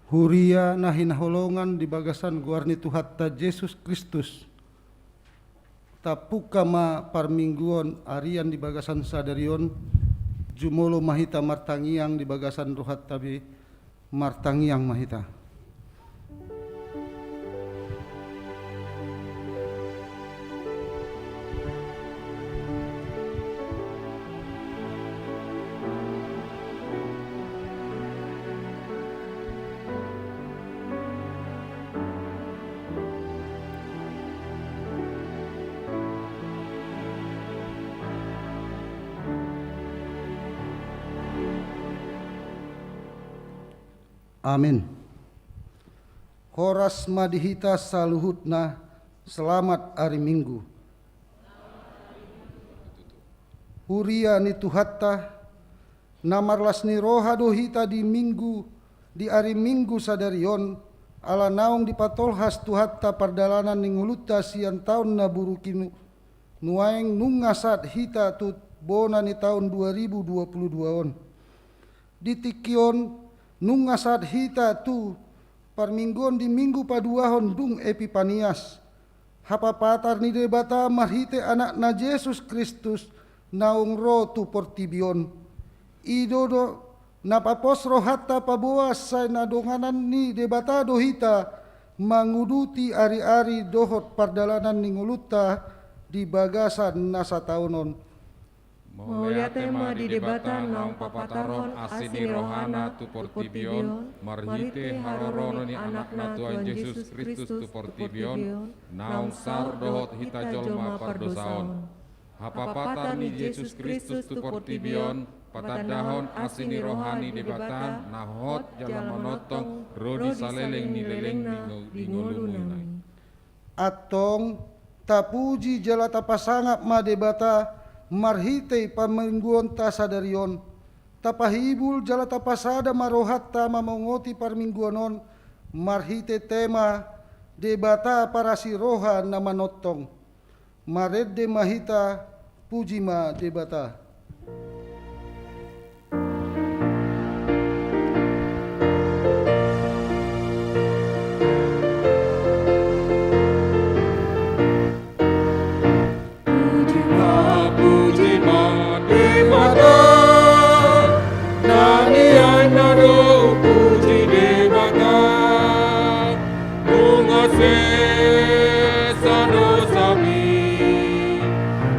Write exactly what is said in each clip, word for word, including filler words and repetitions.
Huria na hinaholongan di bagasan goar ni Tuhanta Jesus Kristus. Tapungka ma parmingguon arian di bagasan sadari on, jumolo ma hita martangiang di bagasan rohanta be, martangiang ma hita. Amin. Horas ma di hita saluhutna, selamat ari Minggu. Huria ni Tuhanta, na marlas ni roha do hita di Minggu, di ari Minggu sadari on, ala naung dipatolhas Tuhanta pardalanan ni ngolunta sian taon na buruk i, nu-, nuaeng nunga sahat hita tu bona ni taon dua ribu dua puluh dua on. Di tingki on, nunga sahat hita tu parmingguon di Minggu paduahon dung Epipanias, hapapatar ni Debata marhite Anakna Jesus Kristus naung ro tu portibi on. I do, do na papos rohanta paboa sai na donganan ni Debata do hita manguduti ari-ari dohot pardalanan ni ngolunta di bagasan na sataon on. Mauliate ma di Debata naung papatarhon asi ni rohana tu portibi on, marhite haroronon ni Anakna Tuhan Jesus Kristus tu portibi on, naung saor dohot hita jolma pardosa on. Hapapatar ni Jesus Kristus tu portibi on, patandahon asi ni roha ni Debata na hot jala manongtong, ro di saleleng ni lelengna di ngoluna i. Antong, tapuji jala tapasangap ma Debata marhite parmingguonta sadari on. Tapahibul jala tapasada ma rohanta mamongoti parmingguon on marhite tema Debata parasi roha na manongtong. Marende ma hita, puji ma Debata. Puji ma, puji ma Debata, na nian na do puji Debata. Nunga sesa dosami,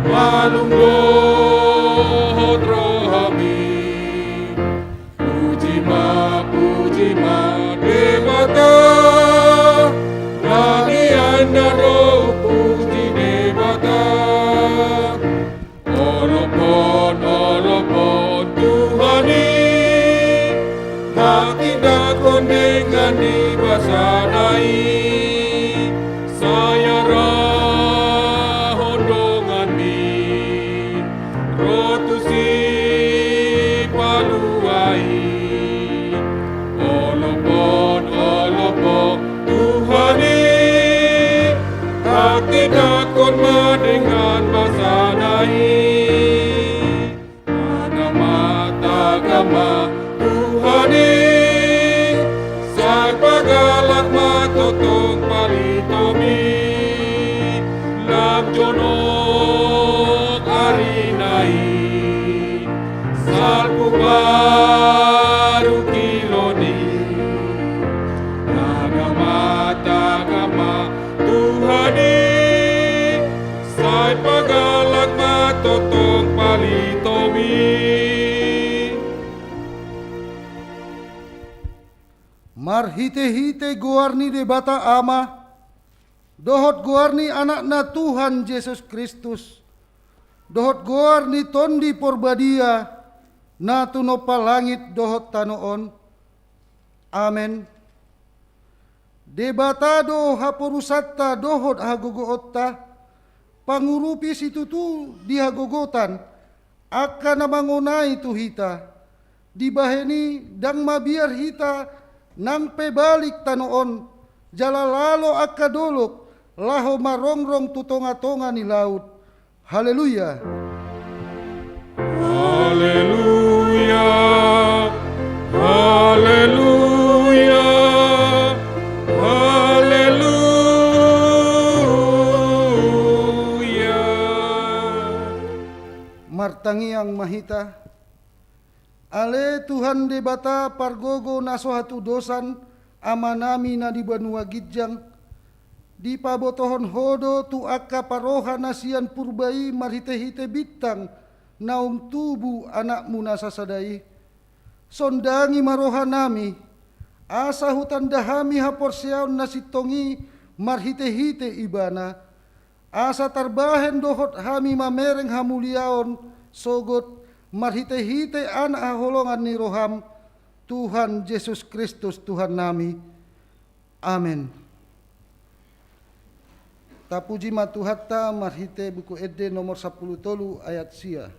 malum dohot rohami. Puji ma, puji ma Debata, na nian na do puji Debata. Olophon, olophon Tuhan i, hatindangkon dengan di basana i, sai arahon donganmi ro tu sipalua i. Olophon, olophon Tuhan i, hatindangkon ma dengan basana i. Tagama, tagama Tuhan i, sai pagalak ma tongtong palitomi. Lam jonok ari na i, salpu baru kiloni. Tagama, tagama Tuhan i, sai pagalak ma tongtong palitomi. Marhitehite goar ni Debata Ama, dohot goar ni Anakna Tuhan Jesus Kristus, dohot goar ni Tondi Porbadia, na tinompa langit dohot tano on. Amen. Debata do haporusanta dohot hagogoonta, pangurupi situtu di hagogotan angka na mangonai tu hita. Dibahen i ndang mabiar hita nang pe balik tano on, jala lalo angka dolok laho marongrong tu tongatonga ni laut. Haleluya. Haleluya. Haleluya. hita. Ale Tuhan Debata pargogo na so hatudosan amanami na di banua ginjang, dipabotohon Ho do tu angka parroha na sian purba i marhitehite bintang naung tubu Anakmu na sasada i. Sondangi ma rohanami, asa hutanda hami haporseaon na sintong i marhitehite Ibana, asa tarbahen dohot hami mamereng hamuliaon sogot marhitehite Anak haholongan ni roham, Tuhan Jesus Kristus Tuhannami. Amen. Tapuji ma Tuhanta marhite Buku Ende nomor sampulu tolu ayat sia.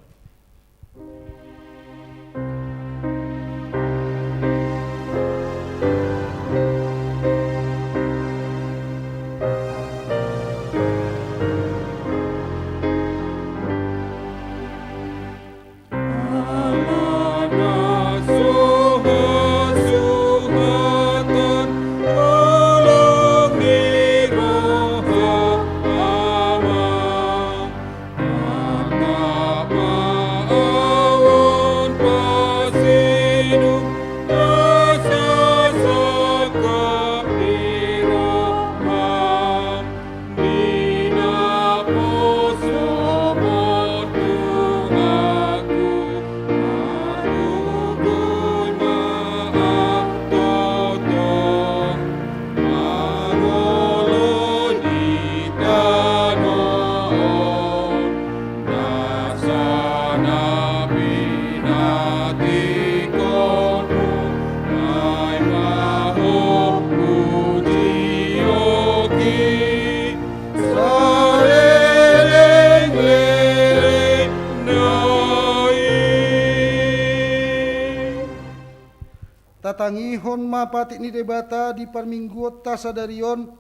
Tatangihon ma patik ni Debata di parmingguonta sadari on,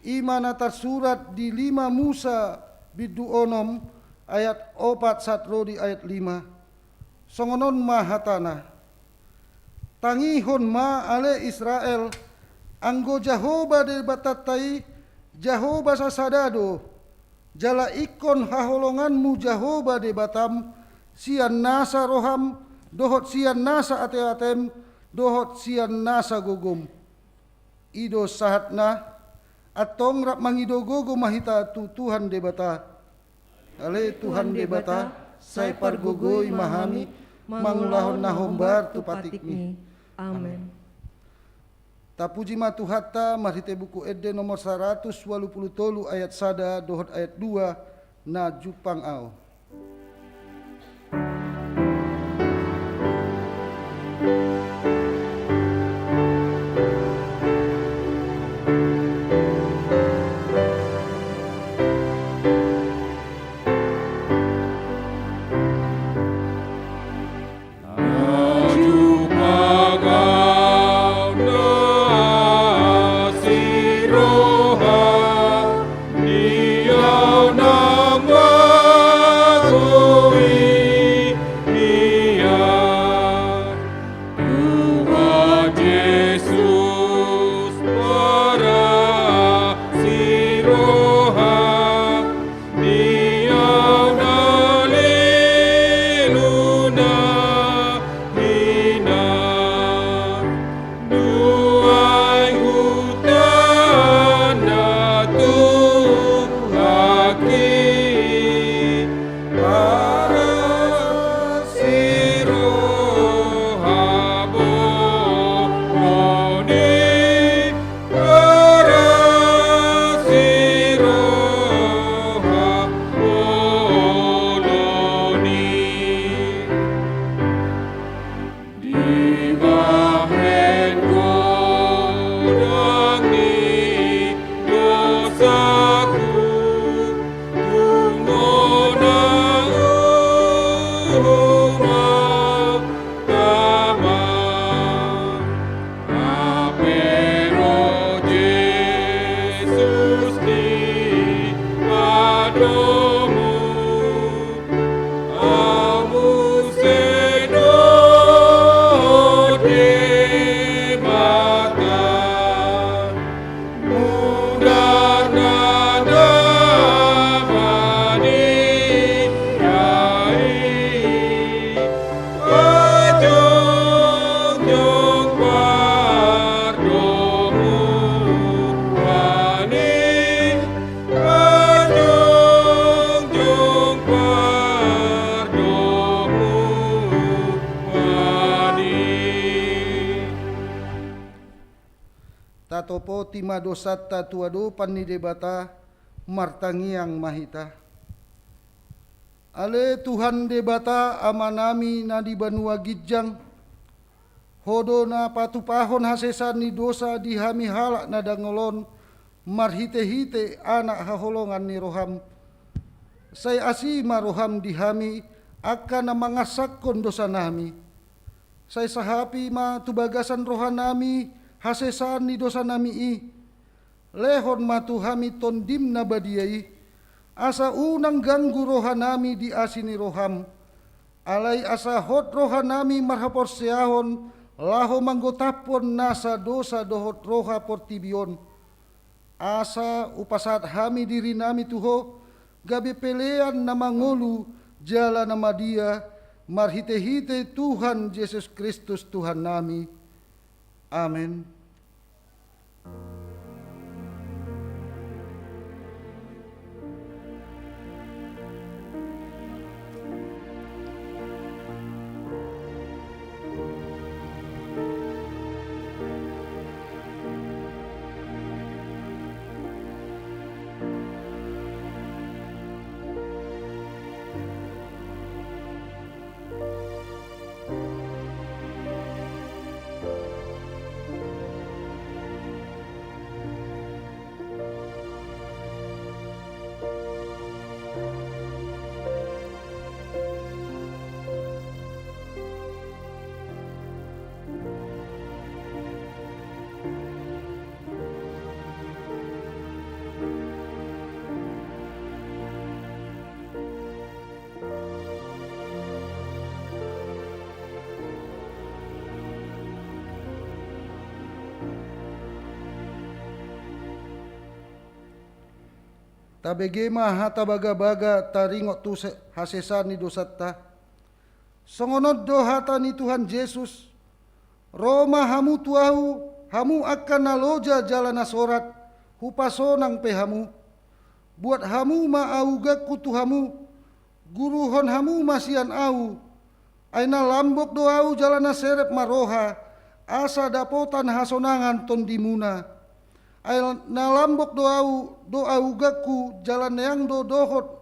i ma na tarsurat di lima Musa bindu onom ayat opat sahat ro di ayat lima. Songon on ma hatana: Tangihon ma, ale Israel, anggo Jahowa Debatanta i, Jahowa sasada do, jala ingkon haholonganmu Jahowa Debatam sian nasa roham, dohot sian nasa ateatem, dohot sian nasa gogom. I do sahatna. Antong rap mangido gogo ma hita tu Tuhan Debata. Ale Tuhan Debata, sai pargogoi ma hami mangulahon na hombar tu patikmi. Amen. Tapuji ma Tuhanta marhite Buku Ende nomor saratus ualu pulu tolu ayat sada dohot ayat dua, na jumpang ahu. Tatopoti ma dosanta tu adopan ni Debata, martangiang ma hita. Ale Tuhan Debata, Amanami na di banua ginjang, Ho do na patupahon hasesaan ni dosa di hami halak na dangol on, marhitehite Anak haholongan ni roham. Sai asi ma roham di hami, angka na mangarsakkon dosanami. Sai sahapi ma tu bagasan rohanami hasesaan ni dosanami i. Lehon ma tu hami Tondim na badia i, asa unang ganggu rohanami di asi ni roham. Alai asa hot rohanami marhaporseaon laho manggotaphon nasa dosa dohot roha portibi on. Asa hupasahat hami dirinami tu Ho, gabe pelean na mangolu jala na madia, marhitehite Tuhan Jesus Kristus Tuhannami. Amen. Tabege ma hata bagabaga taringot tu se-, hasesaan ni dosanta. Songon on do hata ni Tuhan Jesus: Ro ma hamu tu Ahu, hamu angka na loja jala na sorat, hupasonang pe hamu. Buat hamu ma auganku tu hamu, guruhon hamu ma sian Ahu. Ai na lambok do Ahu jala na serep ma roha, asa dapotan hasonangan tondimuna. Ai na lambok do Ahu, do auganku, jala neang do dohot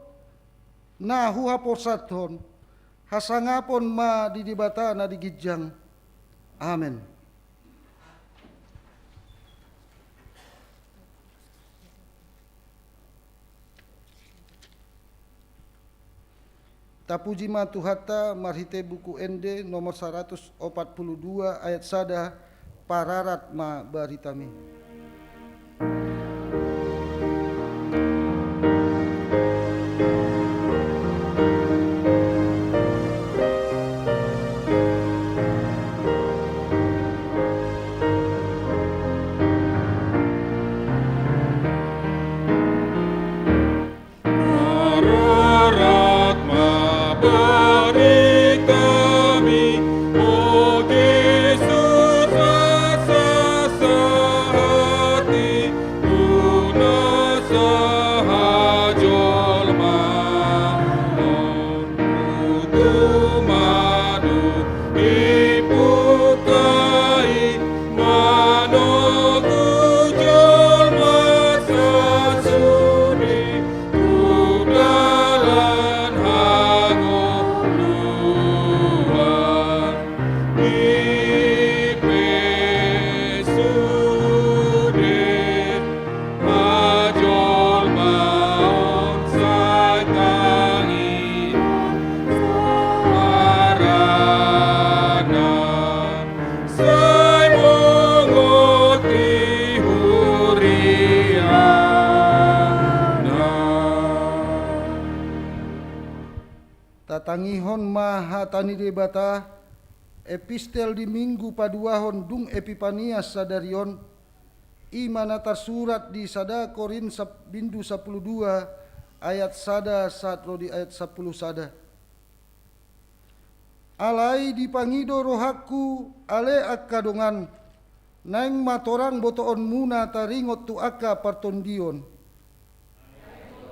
na huhaporsathon. Hasangapon ma di Debata na di ginjang. Amen. Tapuji ma Tuhanta marhite Buku Ende nomor saratus opat pulu dua ayat sada, Pararat ma baritami. Pararat ma baritami, o Jesus, asa sahat i tu nasa hajolmaon. Tutu ma dung dibuka i, manogu jolma sasudi tu dalan hangoluan. I pe sude hajolmaon sai tangiang suarana, sai mongot i huriana. Tatangihon ma hata ni Debata, epistel di Minggu paduahon dung Epipanias sadari on, i ma na tarsurat di sada Korint sap-, bindu sampulu dua ayat sada sahat ro di ayat sampulu sada. Alai dipangido rohangku, ale angka dongan, naeng ma torang botoonmuna taringot tu angka partondion.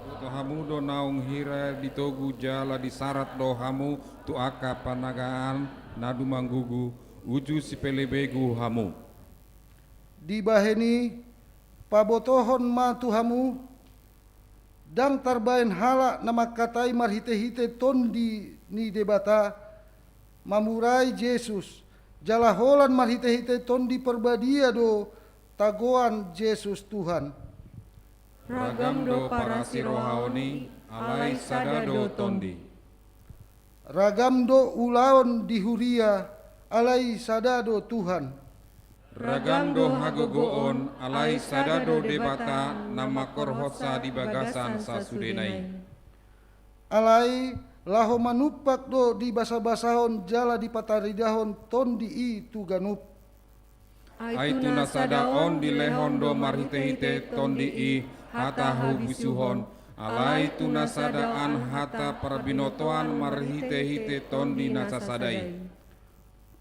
Boto hamu do naung hira ditogu jala disarat do hamu tu angka panagaan na dumanggugu, uju sipelebegu hamu. Dibahen i, pabotohon ma tu hamu, ndang tarbahen halak na mangkatai marhitehite Tondi ni Debata, mamurai Jesus, jala holan marhitehite Tondi Parbadia do tagoan Jesus Tuhan. Ragam do parasirohaon i, alai sada do Tondi. Ragam do ulaon di huria, alai sada do Tuhan. Ragam do hagogoon, alai sada do Debata na mangkorhonsa di bagasan sasudena i. Alai laho manumpak do di basabasahon jala dipataridahon Tondi i tu ganup. Ai tu na sada on dilehon do marhitehite Tondi i hata habisuhon, alai tu na sada an hata parbinotoan marhitehite Tondi na sasada i.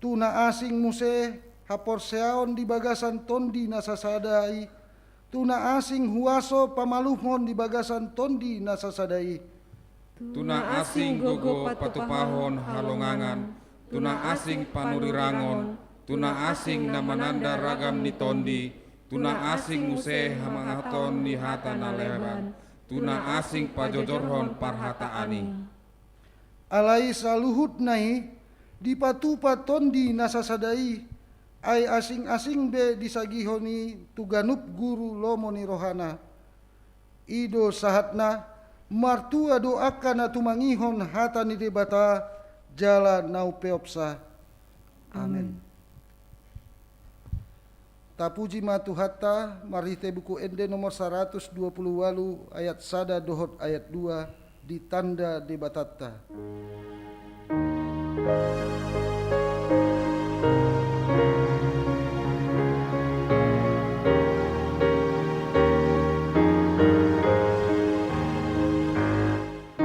Tu na asing muse haporseaon di bagasan Tondi na sasada i, tu na asing huaso pamalumhon di bagasan Tondi na sasada i. Tu na asing gogo patupahon halongangan, tu na asing panurirangon, tu na asing na mananda ragam ni tondi, tu na asing muse hamangaton ni hata na leban, tu na asing pajojorhon parhataan i. Alai saluhutna i dipatupa Tondi na sasada i, ai asing-asing be disagihon i tu ganup guru lomo ni rohana. I do sahatna, martua do angka na tumangihon hata ni Debata jala na umpeopsa. Amen. Amen. Tapuji ma Tuhanta, marhite Buku Ende nomor saratus dua pulu ualu, ayat sada dohot ayat dua, ditanda Debatanta.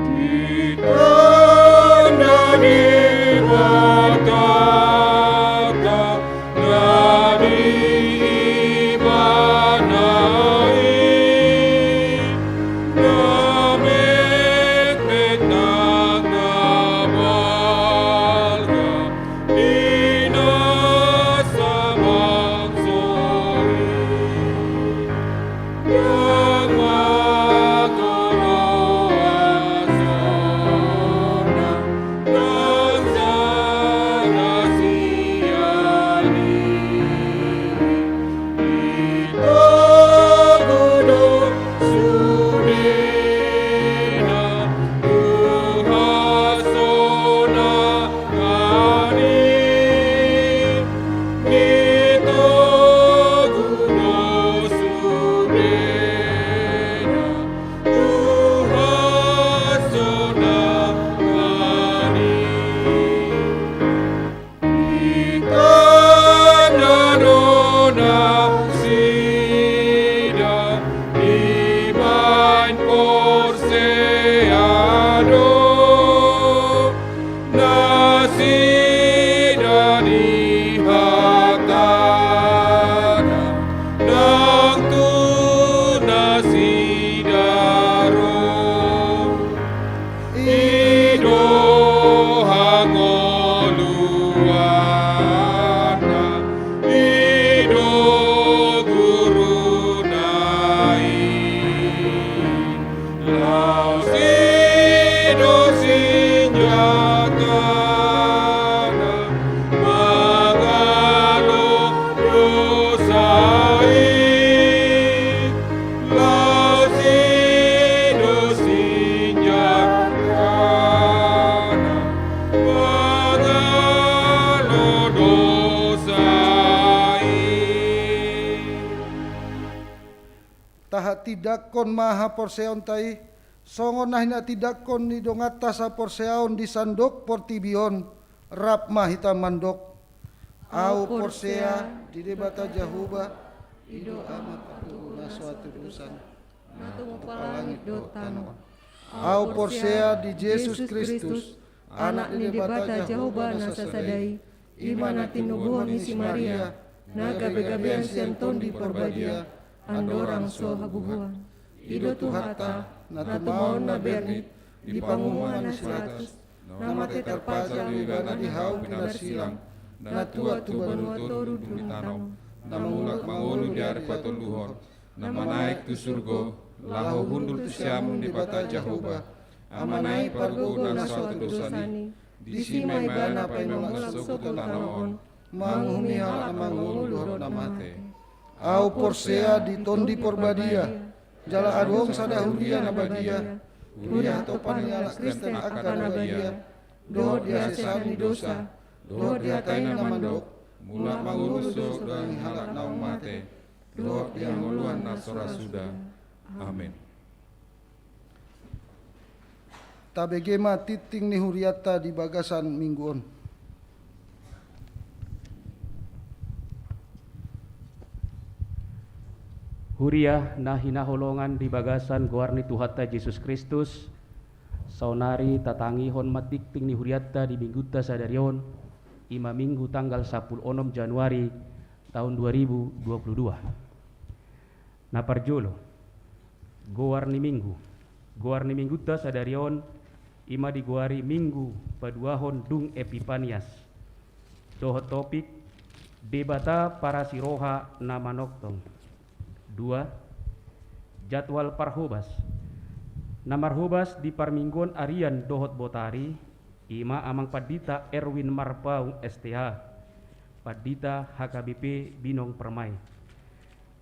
Ditanda Debata na di ibana i, na metmet nang na balga di nasa bangso i. Nang mangkorhon hasona, nang sada sian i. Ditogu do sudena tu hasonangan i, ditogu do sudena tu hasonangan i. Ditanda do nasida dibahen porsea do nasida di hatana, nang tu nasida ro. I do hangoluanna, i do guruna i. Laos i do sinjatana mangalo dosa i. Laos i do sinjatana mangalo dosa i. Tahatindangkon ma haporseaonta i, songon na hinatindangkon ni donganta saporseaon di sandok portibi on. Rap ma hita mandok. Ahu porsea di Debata Jahowa, i do Ama patogu na so hatudosan, na tumompa langit dohot tano on. Ahu porsea di Jesus Kristus, Anak ni Debata Jahowa na sasada i, i ma na tinubuhon ni si Maria, na gabegabean sian Tondi Parbadia, andorang so habubuhan. I do Tuhanta, na tumaon na bernit di panguhuman ni si Pilatus, na mate tarpajal ibana di hau pinarsilang, na tuat tu banua toru dung ditano. na mulak mangolu di ari patoluhon, na manaek tu surgo, laho hundul tu siamun Debata Jahowa, Ama na i pargogona na saut tu dosa i. Disi ma Ibana paima mangasup tu tano on, manguhumi halak na mangolu dohot na mate. Ahu porsea di Tondi Porbadia, jala adong sada huria na badia, huria hatopan ni halak Kristen angka na badia, dohot di hasesaan ni dosa, dohot di hata i na mandok, mulak mangolu so dohot di halak naung mate, dohot di hangoluan na so ra suda. Amen. Tabege ma tingting ni hurianta di bagasan minggu on. Huria na hinaholongan di bagasan goar ni Tuhanta Jesus Kristus, saonari tatangihon ma tingting ni hurianta di minggunta sadari on, i ma minggu tanggal sampulu onom Januari taon dua ribu dua puluh dua. Na parjolo, goar ni minggu. Goar ni minggunta sadari on, i ma digoari minggu paduahon dung Epipanias. Dohot topik, Debata parasi roha na manongtong. Dua, jadwal parhobas. Na marhobas di parmingguon arian dohot botari, i ma Amang Pandita Erwin Marpaung S T H, Pandita H K B P Binong Permai.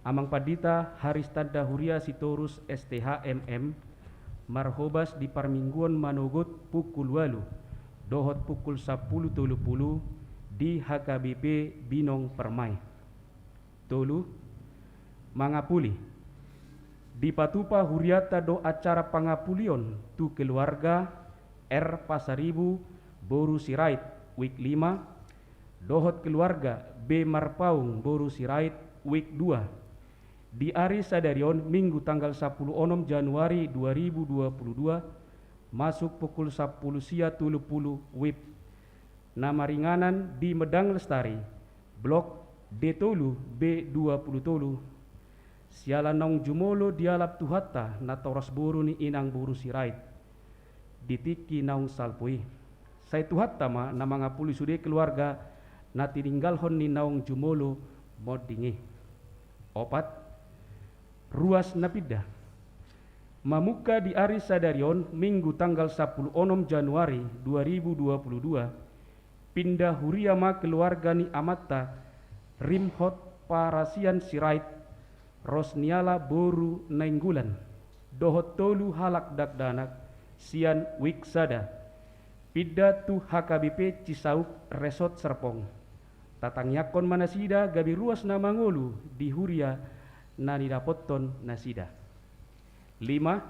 Amang Pandita Haristanda Huria Sitorus S T H M M, marhobas di parmingguon manogot pukul ualu dohot pukul sampulu tolu pulu di H K B P Binong Permai. Tolu, mangapuli. Dipatupa hurianta do acara pangapulion tu keluarga R Pasaribu boru Sirait, wik lima, dohot keluarga B Marpaung boru Sirait, wik dua. Di ari sadari on, minggu tanggal sampulu onom Januari dua ribu dua puluh dua, masuk pukul sampulu sia tolu pulu wib. Na maringanan di Medang Lestari, blok D tolu B dua pulu tolu. Siala naung jumolo dialap Tuhanta natoras boru ni inang boru Sirait di tingki naung salpu i. Sai Tuhanta ma na mangapuli sude keluarga na tininggalhon ni naung jumolo monding i. Opat, ruas na pinda. Mamungka di ari sadari on, minggu tanggal sampulu onom Januari dua ribu dua puluh dua, pinda huria ma keluarga ni amanta Rimhot Parasian Sirait, Rosniala boru Nainggolan, dohot tolu halak dakdanak sian wik sada, pinda tu H K B P Cisauk Resort Serpong. Tatangiangkon ma nasida gabe ruas na mangolu di huria na nidapothon nasida. Lima,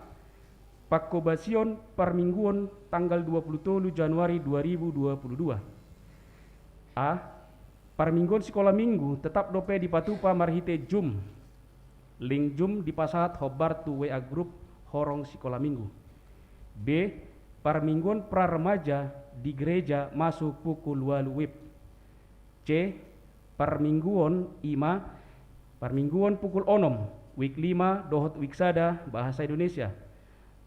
panghobasion parmingguon tanggal dua pulu tolu Januari dua ribu dua pulu dua. A, parmingguon sikola minggu tetap dope dipatupa marhite Zoom. Link Zoom dipasahat hombar tu W A grup horong sikola minggu. B, parmingguon pra remaja di gereja masuk pukul ualu wib. C, parmingguon i ma, parmingguon pukul onom, wik lima dohot wik sada, bahasa Indonesia.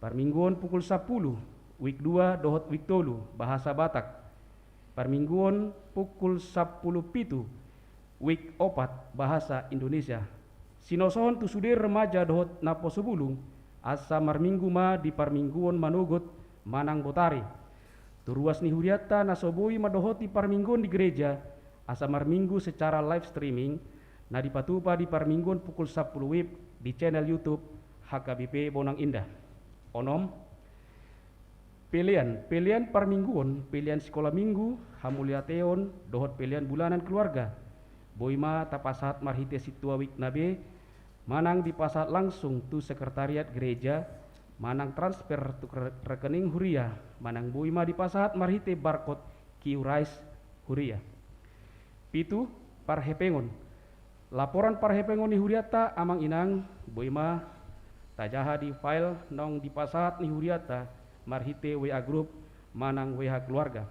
Parmingguon pukul sampulu, wik dua dohot wik tolu, bahasa Batak. Parmingguon pukul sampulu pitu, wik opat, bahasa Indonesia. Sinosohon tu sude remaja dohot naposo bulung, asa marminggu ma di parmingguon manogot manang botari. Tu ruas ni hurianta na so boi mandohoti parmingguon di gereja, asa marminggu secara live streaming, na dipatupa di parmingguon pukul sampulu wib di channel YouTube H K B P Bonang Indah. Onom, pelean, pelean parmingguon, pelean sikola minggu, hamuliateon, dohot pelean bulanan keluarga. Boi ma tapasahat marhite sintua wik na be, manang dipasahat langsung tu sekretariat gereja, manang transfer tu re-, rekening huria, manang boi ma dipasahat marhite barcode Q-Rice huria. Pitu, parhepengon. Laporan parhepengon ni hurianta, amang inang, boi ma tajaha di file naung dipasahat ni hurianta marhite W A grup manang W H keluarga.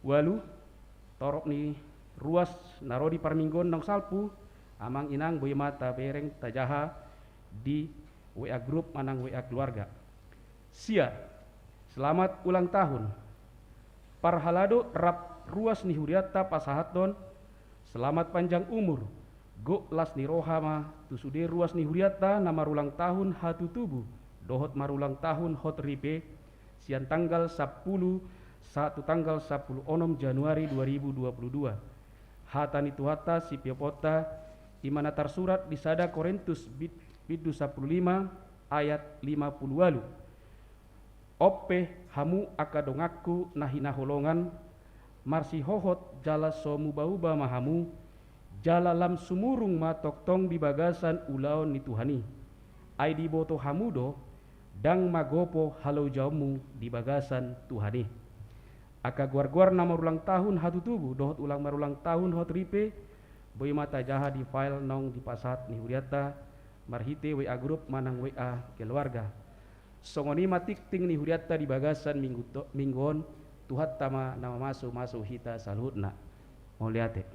Ualu, torop ni ruas na ro di parmingguon naung salpu, amang inang, boi ma tabereng tajaha di W A grup manang W A keluarga. Sia, selamat ulang tahun. Parhalado rap ruas ni hurianta pasahathon, selamat panjang umur, Gok las ni roha ma tu sude ruas ni hurianta na marulang tahun hatutubu dohot marulang tahun hot ripe, sian tanggal sampulu sahat tu tanggal sampulu onom Januari dua ribu dua puluh dua. Hata ni Tuhanta sipeoponta, i ma na tarsurat di sada Korintus bid-, bindu sampulu lima ayat lima pulu ualu. On pe hamu angka donganku na hinaholongan, marsihohot jala so muba-uba ma hamu, jala lam sumurung ma tongtong di bagasan ulaon ni Tuhan i. Ai diboto hamu do, ndang magopo halojaonmu di bagasan Tuhan i. Angka goar-goar na marulang tahun hatutubu dohot ulang marulang tahun hot ripe, boi ma tajaha di file naung dipasahat ni hurianta marhite W A grup manang W A keluarga. Songon i ma tingting ni hurianta di bagasan minggu to-, minggu on. Tuhanta ma na mamasu-masu hita saluhutna. Mauliate.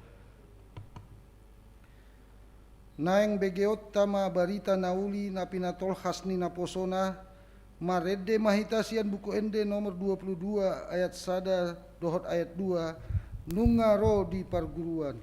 Naeng begeonta ma barita na uli na pinatolhas ni naposona, marende ma hita sian Buku Ende nomor dua pulu dua ayat sada dohot ayat dua, nunga ro di parguruan.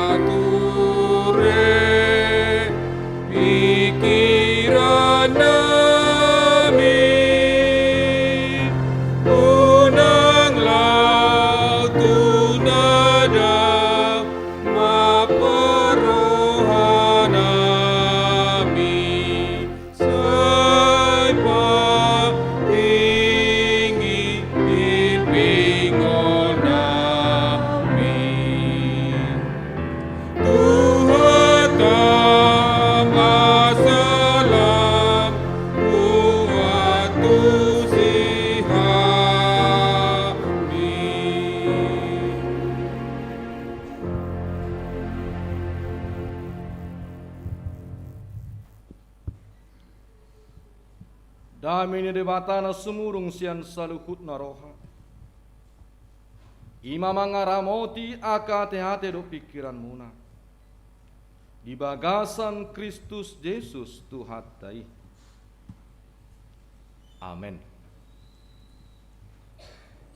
Atur pikiran nami, unang laho tu na dao ma parroha nami. Sai patinggi pingkiran nami. Tuhanta ma salam buat hami. Dame ni Debata na sumurung sian saluhutna roha, i ma mangaramoti angka ateate dohot pingkiranmuna di bagasan Kristus Jesus Tuhanta i. Amen.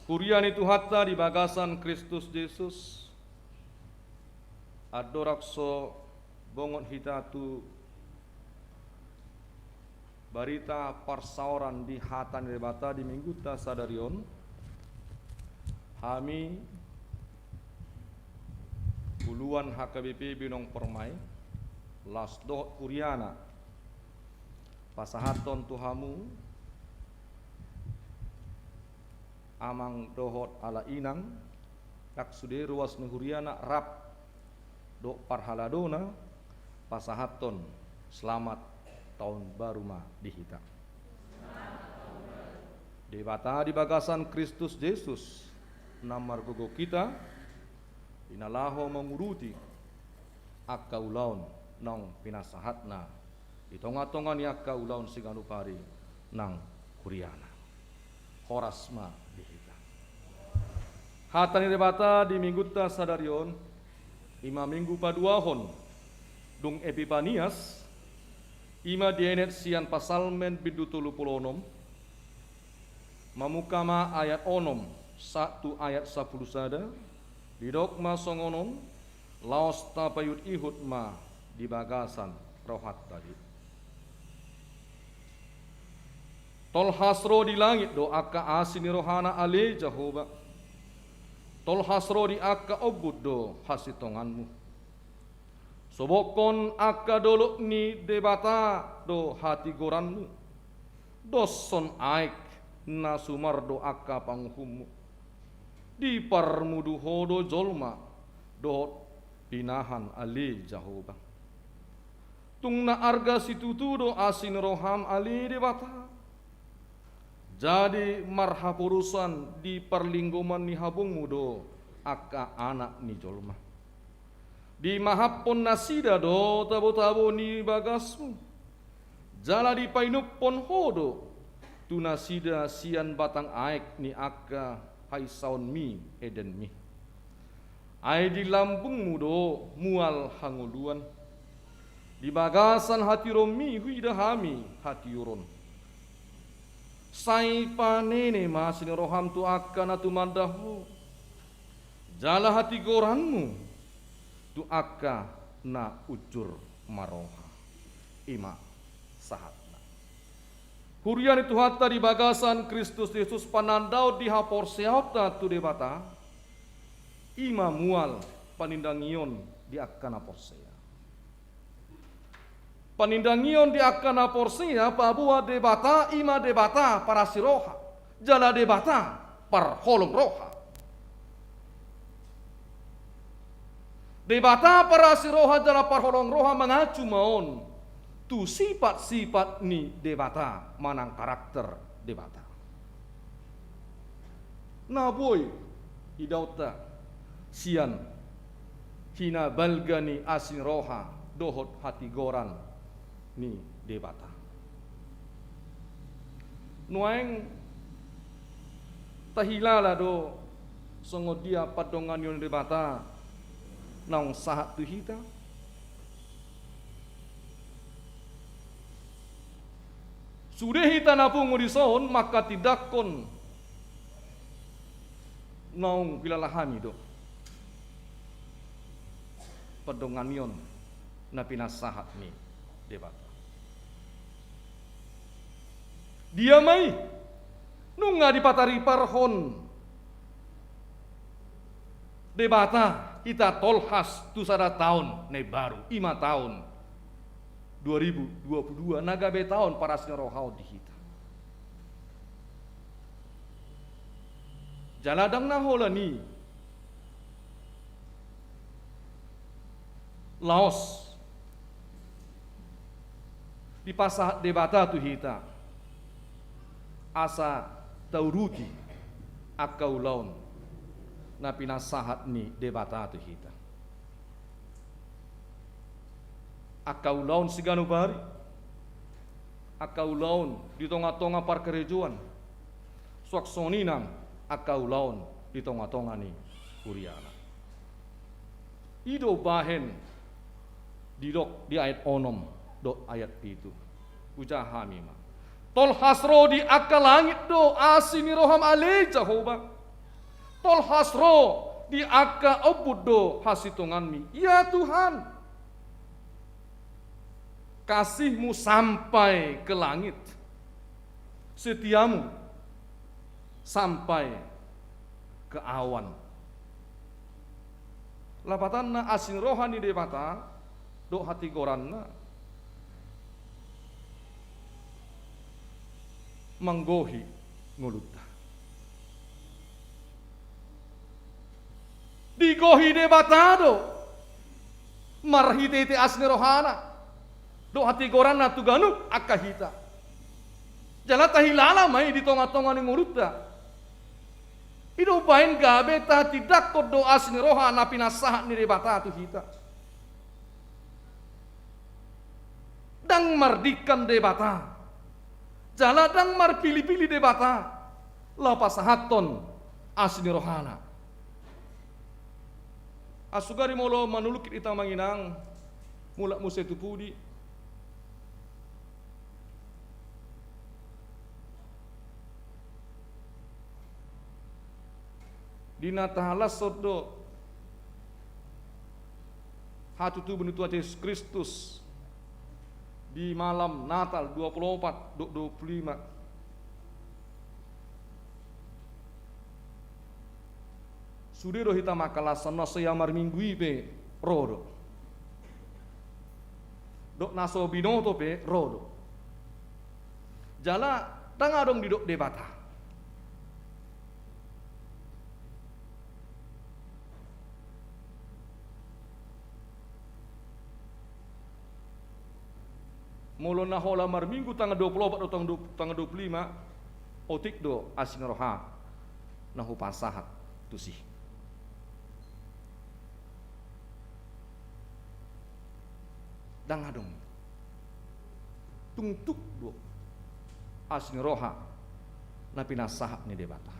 Huria ni Tuhanta di bagasan Kristus Jesus, andorang so bongot hita tu barita parsaoran di hata ni Debata di minggunta sadari on, hami uluan H K B P Binong Permai, laos dohot huriana, pasahathon tu hamu, amang dohot ala inang, ndang sude ruas ni huriana rap dohot parhaladona, pasahathon selamat tahun baru ma di hita. Debata di bagasan Kristus Jesus, na margogo hita, i na laho mangurupi angka ulaon naung pinasahatna di tonga-tonga ni angka ulaon siganup ari nang huriana. Horas ma di hita. Hata ni Debata di minggunta sadari on, i ma minggu paduahon dung Epipanias, i ma dienet sian Psalmen bindu tolu pulu onom, mamungka ma ayat onom sahat tu ayat sampulu sada, didok ma songon on, laos tapaihut-ihut ma di bagasan rohanta i. Tolhas ro di langit do angka asi ni rohana ale Jahowa. Tolhas ro di angka ombun do hasintonganmu. Sobokhon angka dolok ni Debata do hatigoranmu, doshon aek na sumar do angka panguhummu. Diparmudu ho do jolma dohot pinahan ale Jahowa. Tung na arga situtu do asi ni roham ale Debata. Jadi marhaporusan di parlinggoman ni habongmu do angka anak ni jolma. Dimahaphon nasida do tabo-tabo ni bagasmu. Jala dipainumhon ho do tu nasida sian batang aek ni angka hainsaonmi Edenmi. Ai di lambungmu do mual hangoluan. Di bagasan hatiuronmi huida hami hatiuron. Sai panene ma asi ni roham tu angka na tumanda ho. Jala hatigoranmu tu angka na unjur maroha. I ma sahatna. Huria ni Tuhanta di bagasan Kristus Jesus, panandaon di haporseaonta tu Debata, i ma mual panindangion di angka na porsea. Panindangion di angka na porsea, paboa Debata i ma Debata parasi roha, jala Debata parholong roha. Debata parasi roha jala parholong roha mangacu ma on tu sipat-sipat ni Debata manang karakter Debata. Na boi idaonta sian hinabalga ni asi ni roha dohot hatigoran ni Debata. Nuaeng tahilala do songon dia pandonganion ni Debata naung sahat tu hita. Sude hita na pungu dison manghatindanghon naung huilala hami do pandonganion na pinasahat ni Debata. Dia ma i? Nunga dipatariparhon Debata hita tolhas tu sada taon na imbaru, i ma taon dua ribu dua puluh dua, na gabe taon parasi ni roha on di hita. Jala ndang na holan i laos dipasahat Debata tu hita asa tauduti angka ulaon na pinasahat ni Debata tu hita. Angka ulaon siganup ari, angka ulaon di tonga-tonga parkarejoan, suang songon i nang angka ulaon di tonga-tonga ni huriana. I do bahen didok di ayat onom dohot ayat pitu. Hujaha hami ma. Tolhas ro di angka langit do asi ni roham ale Jahowa. Tolhas ro di angka ombun do hasintonganmi, ya Tuhan. Kasihmu sampai ke langit, setiamu sampai ke awan. Lapatanna, asi ni roha ni Debata dohot hatigoranna manggohi ngolunta. Digohi Debata do marhite-hite asi ni rohana dohot hatigoranna tu ganup angka hita. Jala tahilala ma i di tonga-tonga ni ngolunta. I do bahen gabe tahatindanghon do asi ni roha na pinasahat ni Debata tu hita. Ndang mardingkan Debata, jala ndang marpilipili Debata laho pasahathon asi ni rohana. Asugari molo manulungkit hita, amang inang, mulak muse tu pudi. Di na tahalashon do hatutubu ni Tuhan Jesus Kristus di malam Natal dua puluh opat dohot dua puluh lima. Sude do hita mangkalashon, na so ia marminggu i pe ro do. Dohot na so binoto pe ro do. Jala ndang adong didok Debata. Molo na holan marminggu tanggal dua puluh opat dohot tanggal dua puluh lima, otik do asi ni roha na hupasahat tusi. Ndang adong. Tung tuk do asi ni roha na pinasahat ni Debata.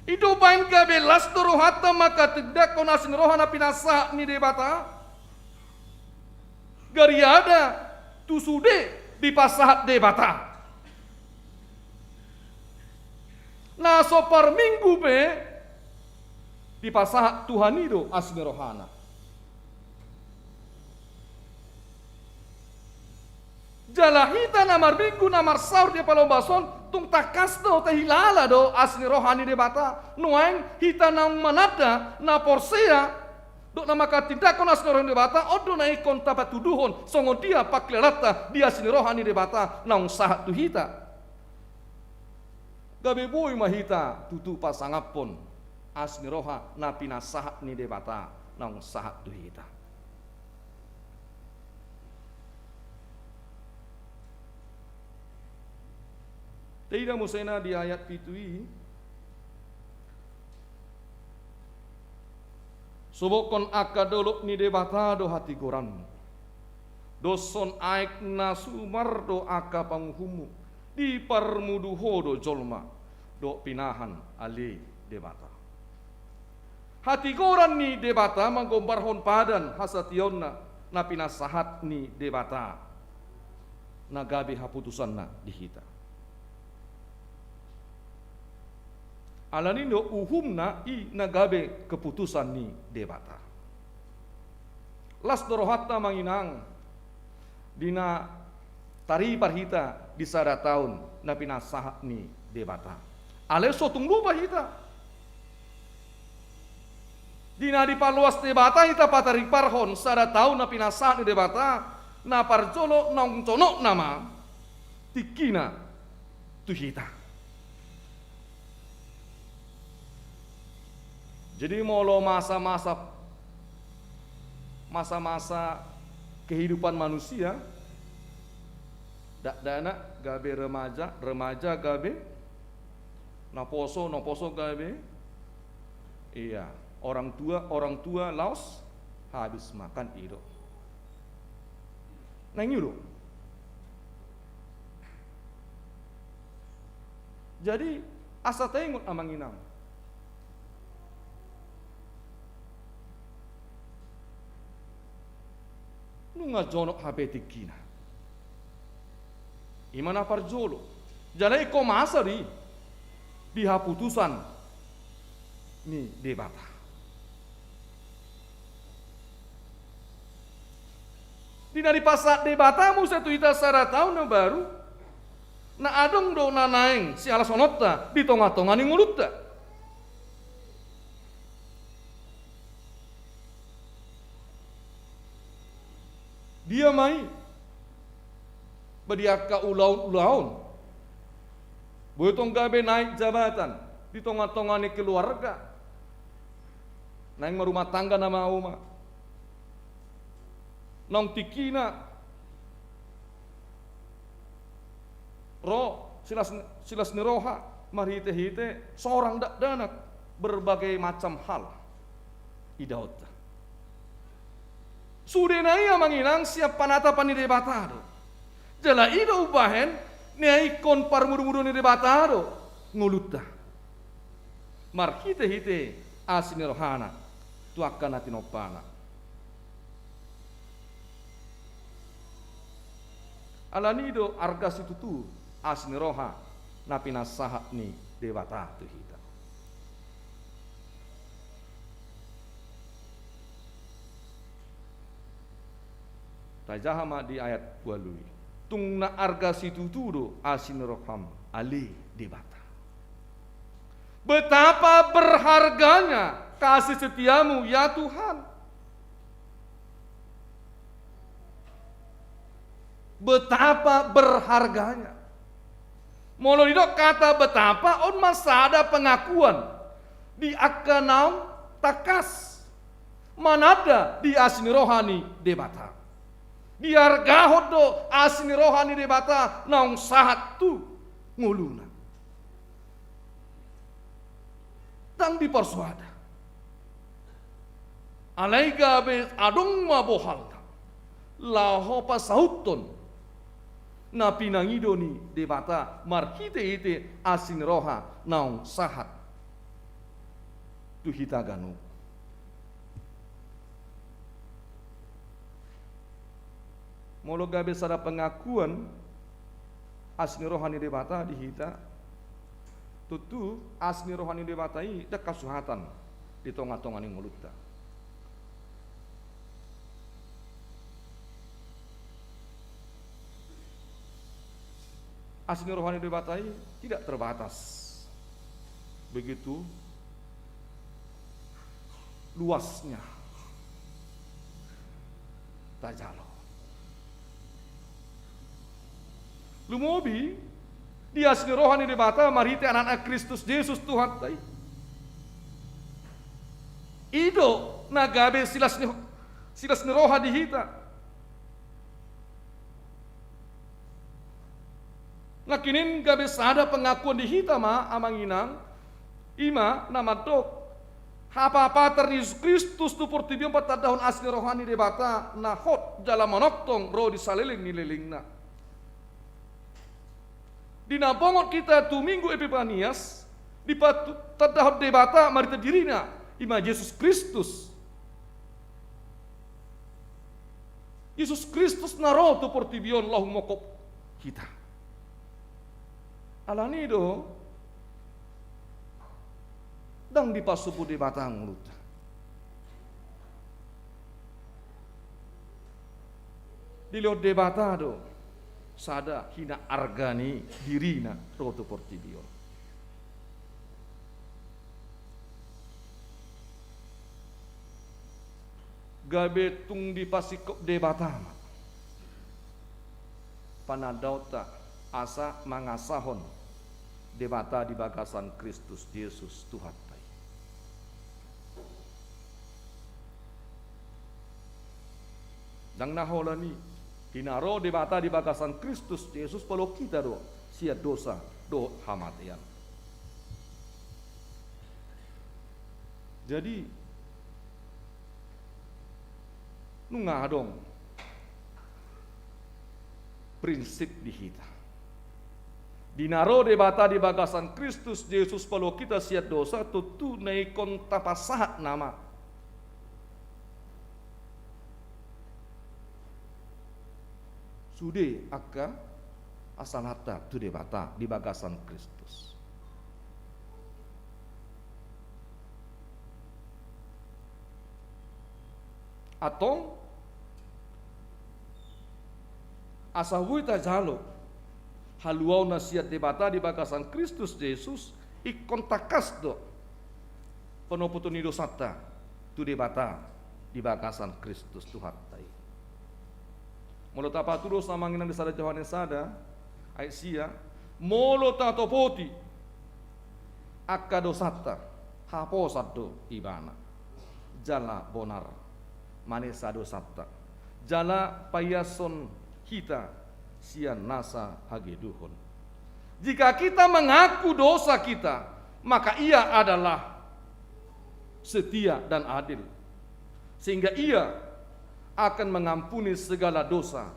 I do umbahen gabe las do rohanta manghatindanghon asi ni roha na pinasahat ni Debata. Gariada tu sude dipasahat Debata. Na so parminggu pe dipasahat Tuhan i do asi ni rohana. Jala hita na marminggu na marsaor di palombas on, tung tangkas do tahilala do asi ni roha ni Debata. Nuaeng hita naung mananda, na porsea, dohot na manghatindanghon asi ni roha ni Debata, on do na ingkon tapatuduhon songon dia pangkilalanta di asi ni roha ni Debata naung sahat tu hita. Gabe boi ma hita tutu pasangaphon asi ni roha na pinasahat ni Debata naung sahat tu hita. Taida muse na di ayat pitu i. Sobokhon angka dolok ni Debata do hatigoranmu. Doshon aek na sumar do angka panguhummu. Diparmudu ho do jolma dohot pinahan ale Debata. Hatigoran ni Debata manggombarhon padan hasatiaonna na pinasahat ni Debata na gabe haputusanna di hita. Alani do uhumna i na gabe keputusan ni Debata. Las do rohanta amang inang di na taripar hita di sada taon na pinasahat ni Debata. Alai so tung lupa hita. Di na dipaloas Debata hita patariparhon sada taon na pinasahat ni Debata, na parjolo naung jonok nama tingkina tu hita. Jadi molo masa-masa, masa-masa kehidupan manusia, dakdanak gabe remaja, remaja gabe naposo, naposo gabe, iya, orang tua, orang tua laos habis makan, i do. Naeng i do. Jadi asa taingot amang inang. Nunga jonok hape tingkina. I ma na parjolo. Jala ingkon masa do i di haputusan ni Debata. Di na dipasahat Debata muse tu hita sada taon na baru, na adong do na naeng sihalashononta di tonga-tonga ni ngolunta. Dia ma i? Ba di angka ulaon-ulaon. Boi tong gabe naek jabatan di tonga-tonga ni keluarga. Naeng marumah tangga nama, oma. Naung tingkina ro silas, silas ni roha marhite-hite sorang dakdanak, berbagai macam hal idaonta. Sudena i amang inang sian panatapan ni Debata do. Jala i do umbahen na ingkon parmudu-mudu ni Debata do ngolunta marhite-hite asi ni rohana tu angka na tinompana. Alani do arga situtu asi ni roha na pinasahat ni Debata tu hita. Tajaha ma di ayat ualu i. Tung na arga situtu do asi ni roham ale Debata. Betapa berharganya Kasih setiamu, ya Tuhan. Betapa berharganya. Molo didok kata betapa, on ma sada pengakuan di angka naung tangkas mananda di asi ni roha ni Debata. Diargahon do asi ni roha ni Debata naung sahat tu ngoluna. Ndang diparsoada. Alai gabe adong ma bohalna laho pasauthon na pinangido ni Debata marhite-hite asi ni roha naung sahat tu hita ganup. Molo gabe sada pengakuan asi ni roha ni Debata di hita, tontu asi ni roha ni Debata i ndang hasuhatan di tonga-tonga ni ngolunta. Asi ni roha ni Debata i tidak terbatas. Begitu luasnya tajalo. Lumobi di asi ni roha ni Debata marhite anakna Kristus Jesus Tuhanta i. I do na gabe silas ni, silas ni roha di hita. Nangkining gabe sada pengakuan di hita ma, amang inang, i ma na mandok hapapatar ni Jesus Kristus tu portibi on patandahon asi ni roha ni Debata na hot jala manongtong ro di saleleng ni lelengna. Di na bongot hita tu Minggu Epipanias, dipatandahon Debata marhite dirina, i ma Jesus Kristus. Jesus Kristus na ro tu portibi on laho manghophop hita. Alani do ndang dipasombu Debata ngolunta. Dilehon Debata do sada hinaarga ni dirina ro tu portibi on. Gabe tung dipasingkop Debata ma panandaonta asa mangasahon Debata di bagasan Kristus Jesus Tuhanta i. Ndang na holan i, di na ro Debata di bagasan Kristus Jesus paluahon hita do sian dosa dohot hamatean. Jadi nunga adong prinsip di hita. Di na ro Debata di bagasan Kristus Jesus paluahon hita sian dosa, tontu na ingkon tapasahat nama sude angka hasalanta tu Debata di bagasan Kristus. Antong asa boi tajalo haluaon na sian Debata di bagasan Kristus Jesus, ingkon tangkas do panopoton ni dosanta tu Debata di bagasan Kristus Tuhanta i. Molo tapatudos amang inang di sada Johannes sada ayat sia, molo tatopoti angka dosanta, haposan do Ibana jala bonar manesa dosanta jala paiashon hita sian nasa hageduhon. Jika kita mengaku dosa kita, maka Ia adalah setia dan adil, sehingga Ia akan mengampuni segala dosa,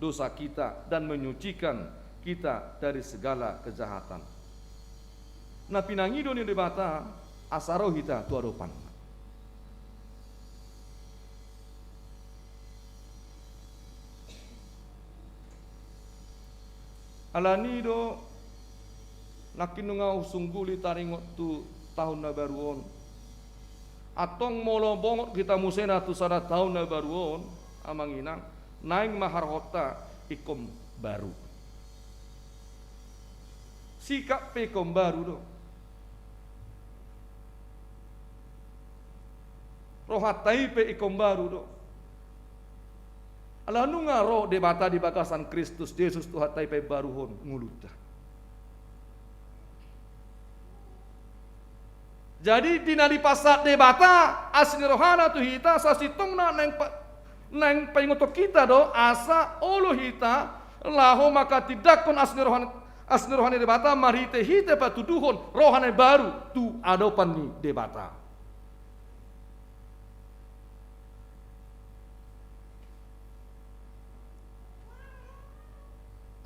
dosa kita dan menyucikan kita dari segala kejahatan. Na pinangido ni Debata asa ro hita tu adopanna. Alani do nangkin nunga husungguli taringot tu tahun na baru on. Antong molo bongot hita muse na tu sada tahun na baru on, amang inang, naeng ma harhonta ingkon baru. Sikap pe ingkon baru do. Rohanta i pe ingkon baru do. Ala nunga ro Debata di bagasan Kristus Jesus Tuhanta i paimbaruhon ngolunta. Jadi di na dipasahat Debata asi ni rohana tu hita, sasintongna naeng pa-, naeng paingothon hita do asa olo hita laho manghatindanghon asi ni roha-, asi ni roha ni Debata marhitehite patuduhon roha na imbaru tu adopan ni Debata.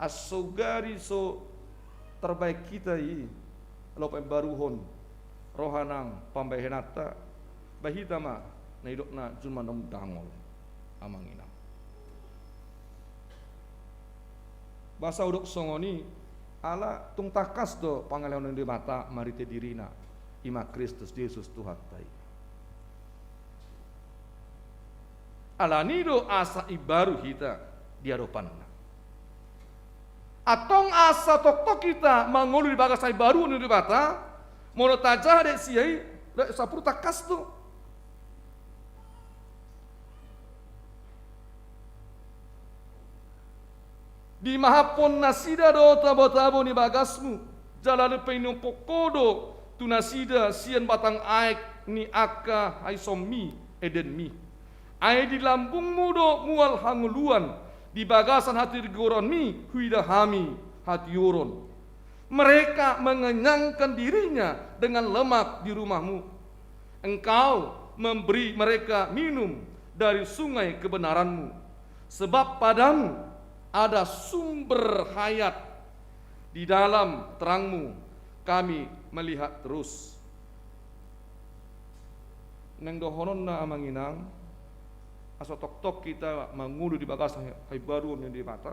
Asogari so tarbahen hita i laho paimbaruhon roha nang pambahenanta, ba hita ma na nidokna jolma na umdangol, amang inang. Boasa hudok songon i? Ala tung tangkas do pangalehon ni Debata marhite dirina, i ma Kristus Jesus Tuhanta i. Alani do asa imbaru hita di adopanna. Antong asa tongtong hita mangolu di bagasan imbaruhon ni Debata, molo tajaha dek sia i, dek sampulu tangkas do. Dimahaphon nasida do tabotabo ni bagasmu, jala dipainumhon ho do tu nasida sian batang aek ni angka haisommi, endenmi. Ai di lambungmu do mual hangoluan, di bagasan hatigoranmi huida hami hatioron. Mereka mengenyangkan dirinya dengan lemak di rumahmu. Engkau memberi mereka minum dari sungai kebenaranmu. Sebab padamu ada sumber hayat. Di dalam terangmu kami melihat terus. Naeng dohononna, amang inang, asa tongtong hita mangolu di bagasan paimbaruon ni Debata,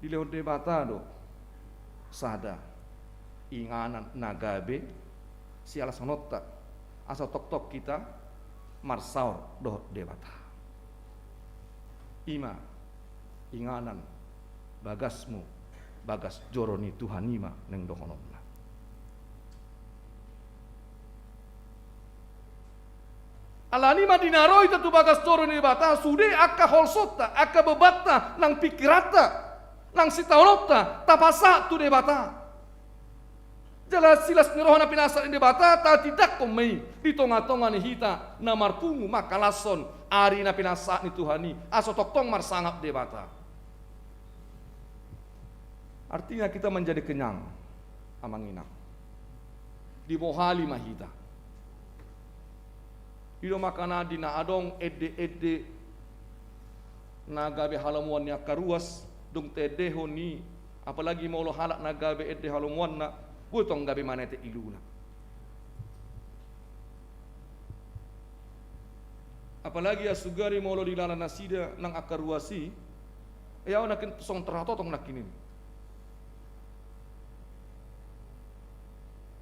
dilehon Debata do sada inganan na gabe sialasononta, asa tongtong hita marsaor dohot Debata. I ma inganan bagasmu, bagas joro ni Tuhan i ma naeng dohononna. Alani i ma di na ro hita tu bagas joro ni Debata, sude angka holsonta, angka bebanta, nang pingkiranta, nang sitaononta tapasahat tu Debata. Jala silas ni roha na pinasahat ni Debata tatindanghon ma i di tongatonga ni hita na marpungu mangkalashon ari na pinasahat ni Tuhan i, asa tongtong marsangap Debata. Artinya kita menjadi kenyang, amang inang. Dibohali ma hita. I do makana di na adong endeende na gabe halomoan ni angka ruas, dung taendehon i, apalagi molo halak na gabe ende halomoanna, boi tong gabe manetek iluna. Apalagi asugari molo dilala nasida nang angka ruas i, ia ahu nangkin songon tarhatotong nangkin i.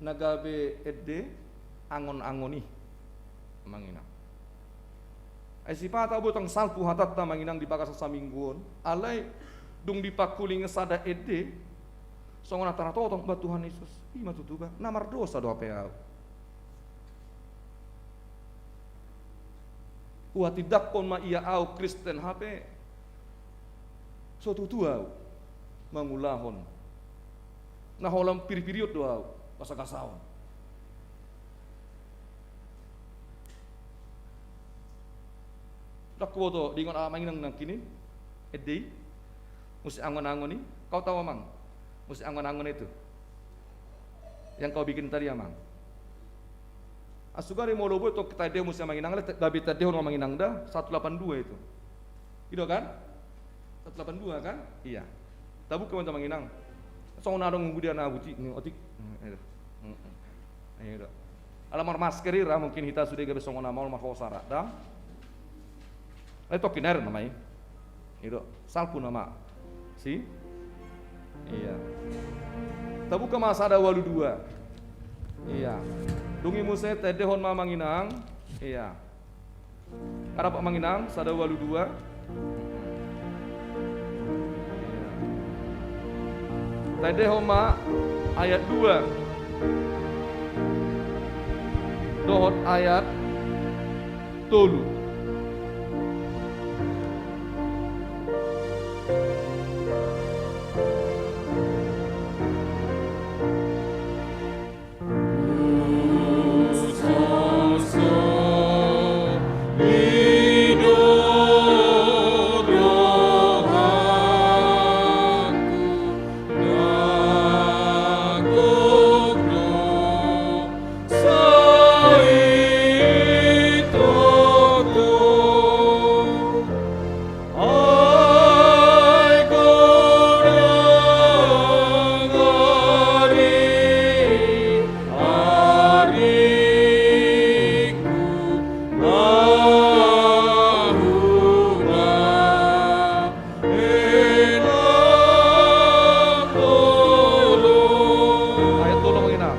Na gabe ende angon-angon i, amang inang. Ai sipata boi tong salpu hatanta, amang inang, di bagasan saminggu on, alai dung dipangkuling sada ende, songon na tarhatotong, ba Tuhan Yesus, i ma tutu ba, na mardosa do hape ahu. Huhatindanghon ma ia ahu Kristen hape, so tutu ahu mangulahon na holan pirpirion do ahu, gasagasaon. Ndang huboto diingot amang inang nangkin i, ende i, musik angon-angon i, kau tahu, amang, musik angon-angon itu yang kau bikin tadi, amang? Asugari molo boi tong taendehon musik amang inang, gabe taendehon amang inang da, satu delapan dua itu. I do kan? Satu delapan dua kan? Iya. Tabuka ma tu amang inang. Songon adong hudia na buti, ni otik. Hmm, itu. Hmm, hmm. Iya do. Ala marmasker i ra, mungkin hita sude gabe songon na maol marhosa ra da. Ai tongkin air nama i. I do, salpu nama. Si? Iya. Tabuka ma sada ualu dua. Iya. Dung i muse taendehon ma amang inang. Iya. Nga dapot amang inang, sada ualu dua. Taendehon ma ayat dua. Dohot ayat tolu. Ayat tolu, Amang Inang.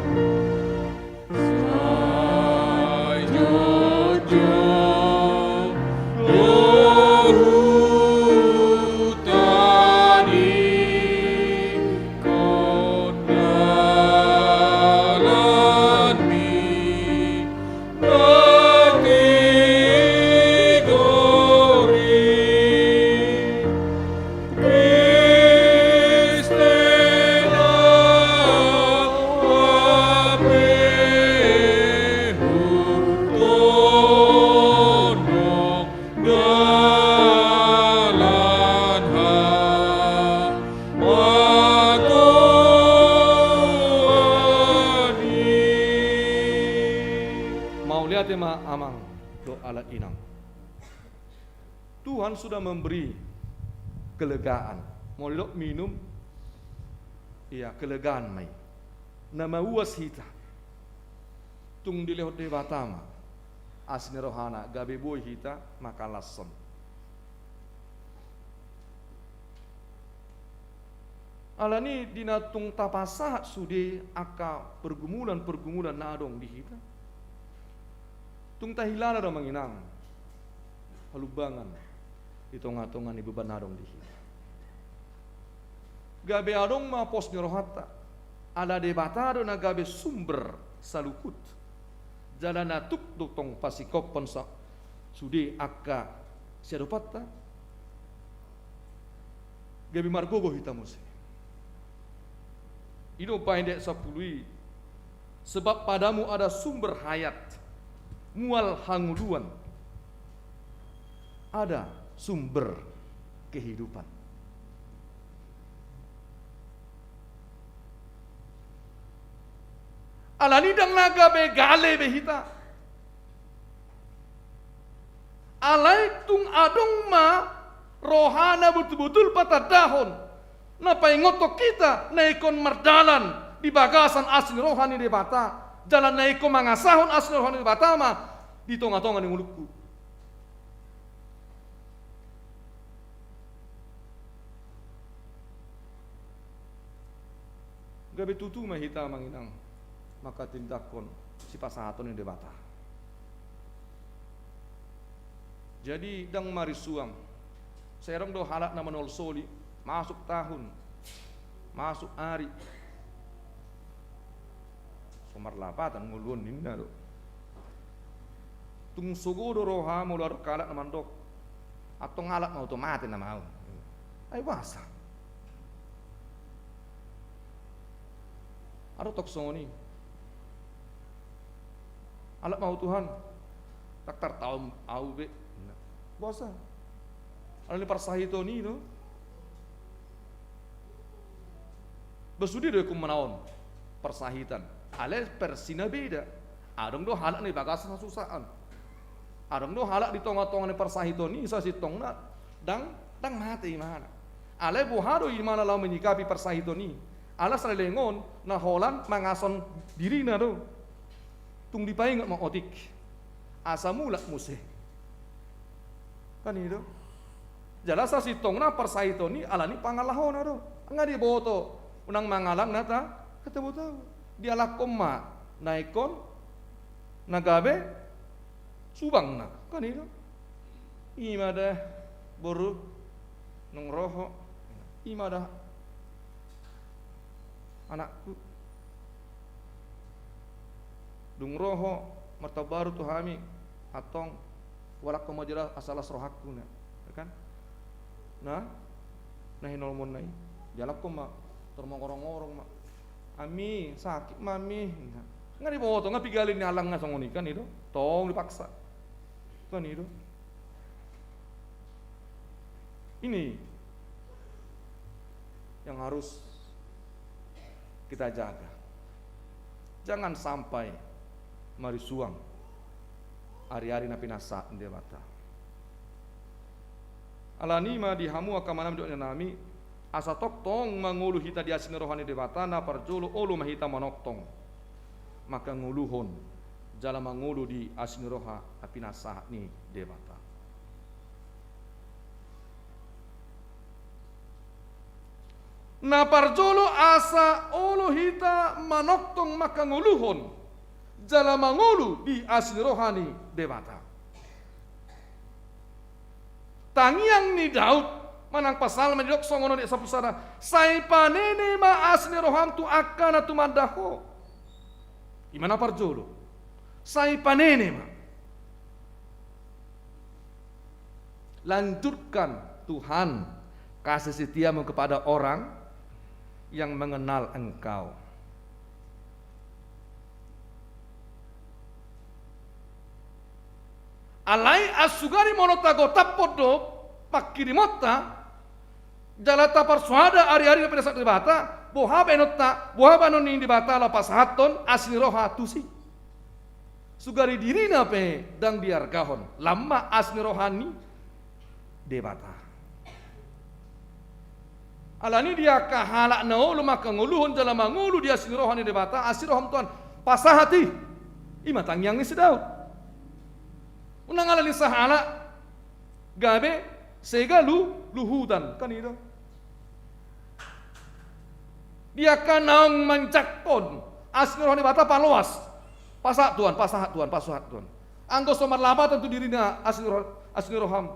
Mauliate ma, Amang dohot Inang. Tuhan sudah memberi kelegaan. Molo didok minum, ia kelegaan ma i. Na mauas hita. Tung dilehon Debata ma asi ni rohana, gabe boi hita mangkalashon. Alani di na tung tapasahat sude angka pergumulan-pergumulan na adong di hita, tung tahilala do, Amang Inang, halumbangan di tonga-tonga ni beban na adong di hita. Gabe adong ma pos ni rohanta, ala Debata do na gabe sumber saluhut. Jala na tuk do tong pasingkophon sa-, sude angka siadopanta, gabe margogo hita muse. I do umbahen di ayat sampulu i, sebab padamu ada sumber hayat, mual hangoluan, ada sumber kehidupan. Alani ndang na gabe gale be hita. Alai tung adong ma rohana botul-botul patandahon, na paingothon hita, na ingkon mardalan di bagasan asi ni roha ni Debata, jala na ingkon mangasahon asi ni roha ni Debata ma di tonga-tonga ni ngolungku. Gabe tutu ma hita, Amang Inang, manghatindanghon sipasahaton ni Debata. Jadi ndang marisuang. Sai adong do halak na manolsoli, masuk tahun, masuk ari, so marlapatan ngolu on ninna do. Tung sogo do roha molo adong halak na mandok, antong halak ma au, mate nama au. Ai boasa? Adong tong songon i. Halak ma au Tuhan, ndang tartaon au be. Boasa? Alani parsahiton i do. Ba sude do ingkon manaon parsahiton. Alai versina beda. Adong do halak na di bagasan hasusaan. Adong do halak di tonga-tonga ni parsahiton i sasintongna ndang, ndang mate imana. Alai boha do imana laho menyikapi parsahiton i? Ala saleleng on na holan mangashon dirina do. Tung dipaingot ma otik, asa mulak muse. Kan i do. Jala sasintongna parsahiton i alani pangalahona do. Nga diboto unang mangalang na ta-, na tabo-tabo. Dialakhon ma na ingkon na gabe subangna. Kan i do. I ma da, boru, nunga ro ho. I ma da, anakku. Dung ro ho, Martamba do tu hami, antong, hualap ma jala asa las rohangku, ninna. Ya kan? Nah, na hinolmonna i, dialap ma, tor mangorong-orong ma. Ami, sakit ma ami. Nah, nga diboto, nga piga ni alang nga songon i kan i do. Tong dipaksa. Kan i do. Ini yang harus kita jaga. Jangan sampai marisuang ari-ari na pinasahat ni Debata. Alani i ma di hamu angka amanami dohot inanami, asa tongtong mangolu hita di asi ni roha ni Debata, na parjolo olo ma hita manongtong, mangkangoluhon, jala mangolu di asi ni roha na pinasahat ni Debata. Na parjolo asa olo hita manongtong mangkangoluhon, jala mangolu di asi ni roha ni Debata. Tangiang ni Daud manang Psalmen didok songon on di sampulu sada, sai panene ma asi ni roham tu angka na tumanda Ho. I ma na parjolo. Sai panene ma. Lanjutkan, Tuhan, kasih setiamu kepada orang yang mengenal Engkau. Alai asa sugari molo tagotaphon do pangkirimonta, jala taparsoada ari-ari na pinasahat Debata, boha baenonta, boha baenon ni Debata laho pasahathon asi ni roha tusi? Sugari dirina pe ndang diargahon, lam ma asi ni roha ni Debata. Alani i di angka halak na olo mangkangoluhon jala mangolu di asi ni roha ni Debata, asi roham Tuhan, pasahat i. I ma tangiang ni si Daud. Unang alani sahalak gabe sega lu, luhutan, kan i do. Di angka naung manjangkon asi ni roha ni Debata paloas. Pasahat Tuhan, pasahat Tuhan, pasahat Tuhan. Anggo so marlapatan tu dirina asi ni roha, asi ni roham,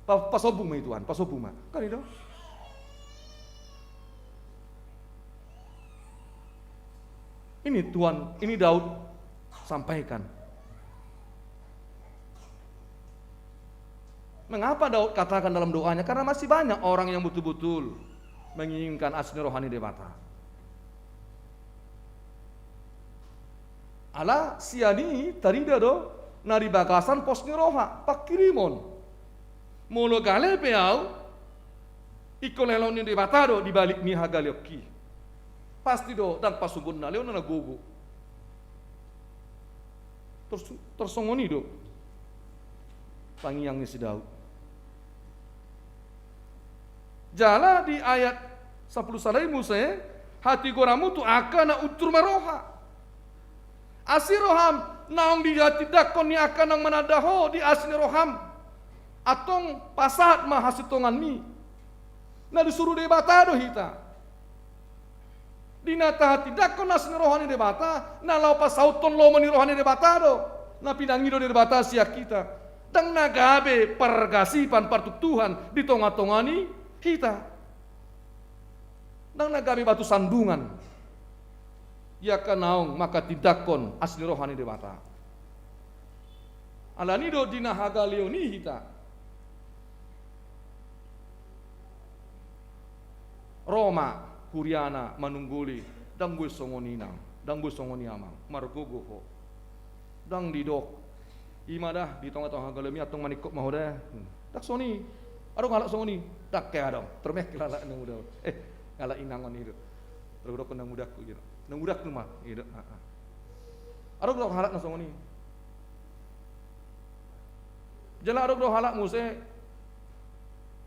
pa-, pasombung ma i Tuhan, pasombung ma. Kan i do. Ini Tuhan, ini Daud sampaikan. Mengapa Daud katakan dalam doanya? Karena masih banyak orang yang betul-betul menginginkan asi ni roha ni Debata. Ala sian i tarida do na di bagasan pos ni roha, pangkirimon. Molo gale pe au, ingkon lehon ni Debata do di balik ni hagaleonki. Pasti do ndang pasombuon na lehon na gogo. Tor, tor songon i do tangiang ni si Daud. Jala di ayat sampulu sada i muse, hatigoranmu tu angka na unjur marroha. Asi roham naung dihatindangkon ni angka naung mananda ho di asi ni roham. Antong pasahat ma hasintonganmi. Na disuru Debata do hita. Di na tahatindangkon asi ni roha ni Debata, na laho pasauthon lomo ni roha ni Debata do, na pinangido ni Debata sian hita. Ndang na gabe pargasipan partuktuhan di tonga-tonga ni hita. Ndang na gabe batu sandungan. Ia angka naung manghatindangkon asi ni roha ni Debata. Alani do di na hagaleon i hita. Ro ma huriana manungguli, ndang boi songon i inang, ndang boi songon i amang, margogo ho. Ndang didok, i ma da di tonga-tonga hagaleon i antong maningkop ma ho da. Ndang songon i. Adong halak songon i. Ndang, ke adong. Termehek halak na muda. Eh, halak inang on i do. Adong didok na mudangku i do. Na mudangku ma i do. Adong do halak na songon i. Jala adong do halak muse,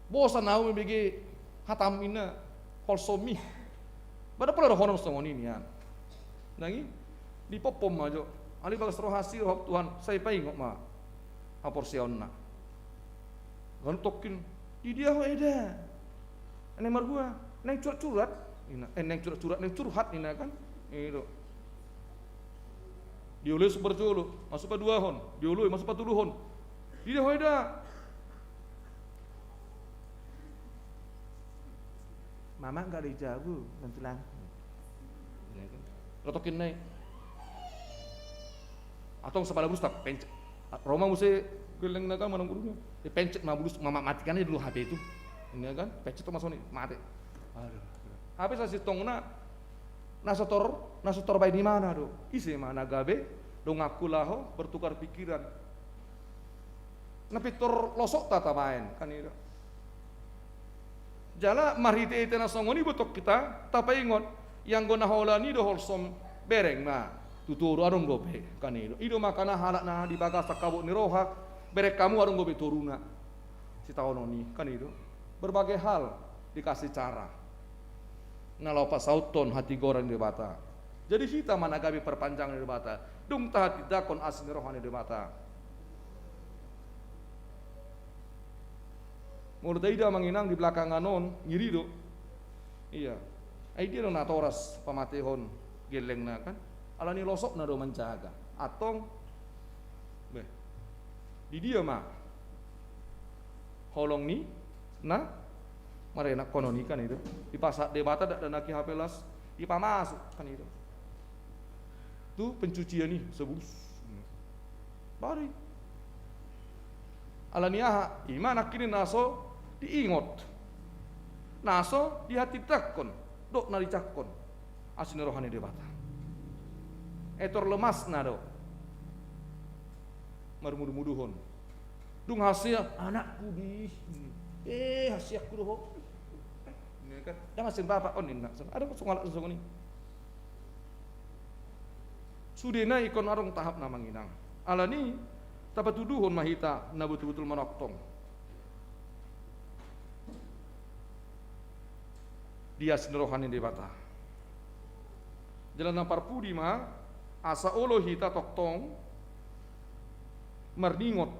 bosan au mambege hatam inna, holsom i. Ba ndang pola dohonon songon i nian. Nang i, dipompom ma jo. Alai bagas roha si roha Tuhan, sai paingot ma haporseaonna. Ganup tongkin, di dia ho eda? Naeng marhua, naeng curat-curat. Inna, eh, naeng curat-curat, naeng curhat inna kan. I do. Dioloi so parjolo, masuk paduahon, dioloi masuk patoluhon. Di dia ho eda? Mama nggak ada jago, nanti lang. Ro tongkin nai. Antong sapala bulus tapencet. Ro ma muse gellengna kan manang guruna. Dipencet ma bulus, ma-, ma-, matikan i dulu H P itu. Ini kan, pencet ma songon i, mate. Aduh. Hape sasintongna, na so tor, na so tor baen imana do. Ise ma na gabe donganku laho bertukar pikiran. Na pintor losokta tabaen, kan i do. Jala marhite-hite na songon i botok hita tapaingot, ianggo na holan i do holsom bereng ma tu toru adong dope, kan i do. I do makana halak na di bagasan habot ni roha, bereng hamu adong dope toruna. Sitaonon i, kan i do. Berbagai hal dikasih cara. Na laho pasauthon hatigoran ni Debata. Jadi hita ma na gabe parpanjangan ni Debata. Dung tahatindangkon asi ni roha ni Debata. Molo taida amang inang di belakangan on, ngiri do. Iya. Ai dia do natoras pamatehon gellengna kan. Alani losokna do manjaga. Antong. Beh. Di dia ma holong ni na marenakhonon i kan i do. Dipasahat Debata dakdanak i hape las dipamasuk kan i do. Tu pencucian i sebulus. Bari. Alani aha? I ma nangkin i na so diingot. Na so dihatindangkon. Dohot na dijangkon. Asi ni roha ni Debata. Etor lemasna do. Marmudu-muduhon. Dung hasea, anakku di. Eh, haseanku do ho. Ini kan, ndang asing bapak on inna. Adong songon halak songon i. Sudena ingkon adong tahapna amang inang. Alani, tapatuduhon ma hita na botul-botul manongtong. Di asi ni roha ni Debata. Jala na parpudi ma, asa olo hita tongtong marningot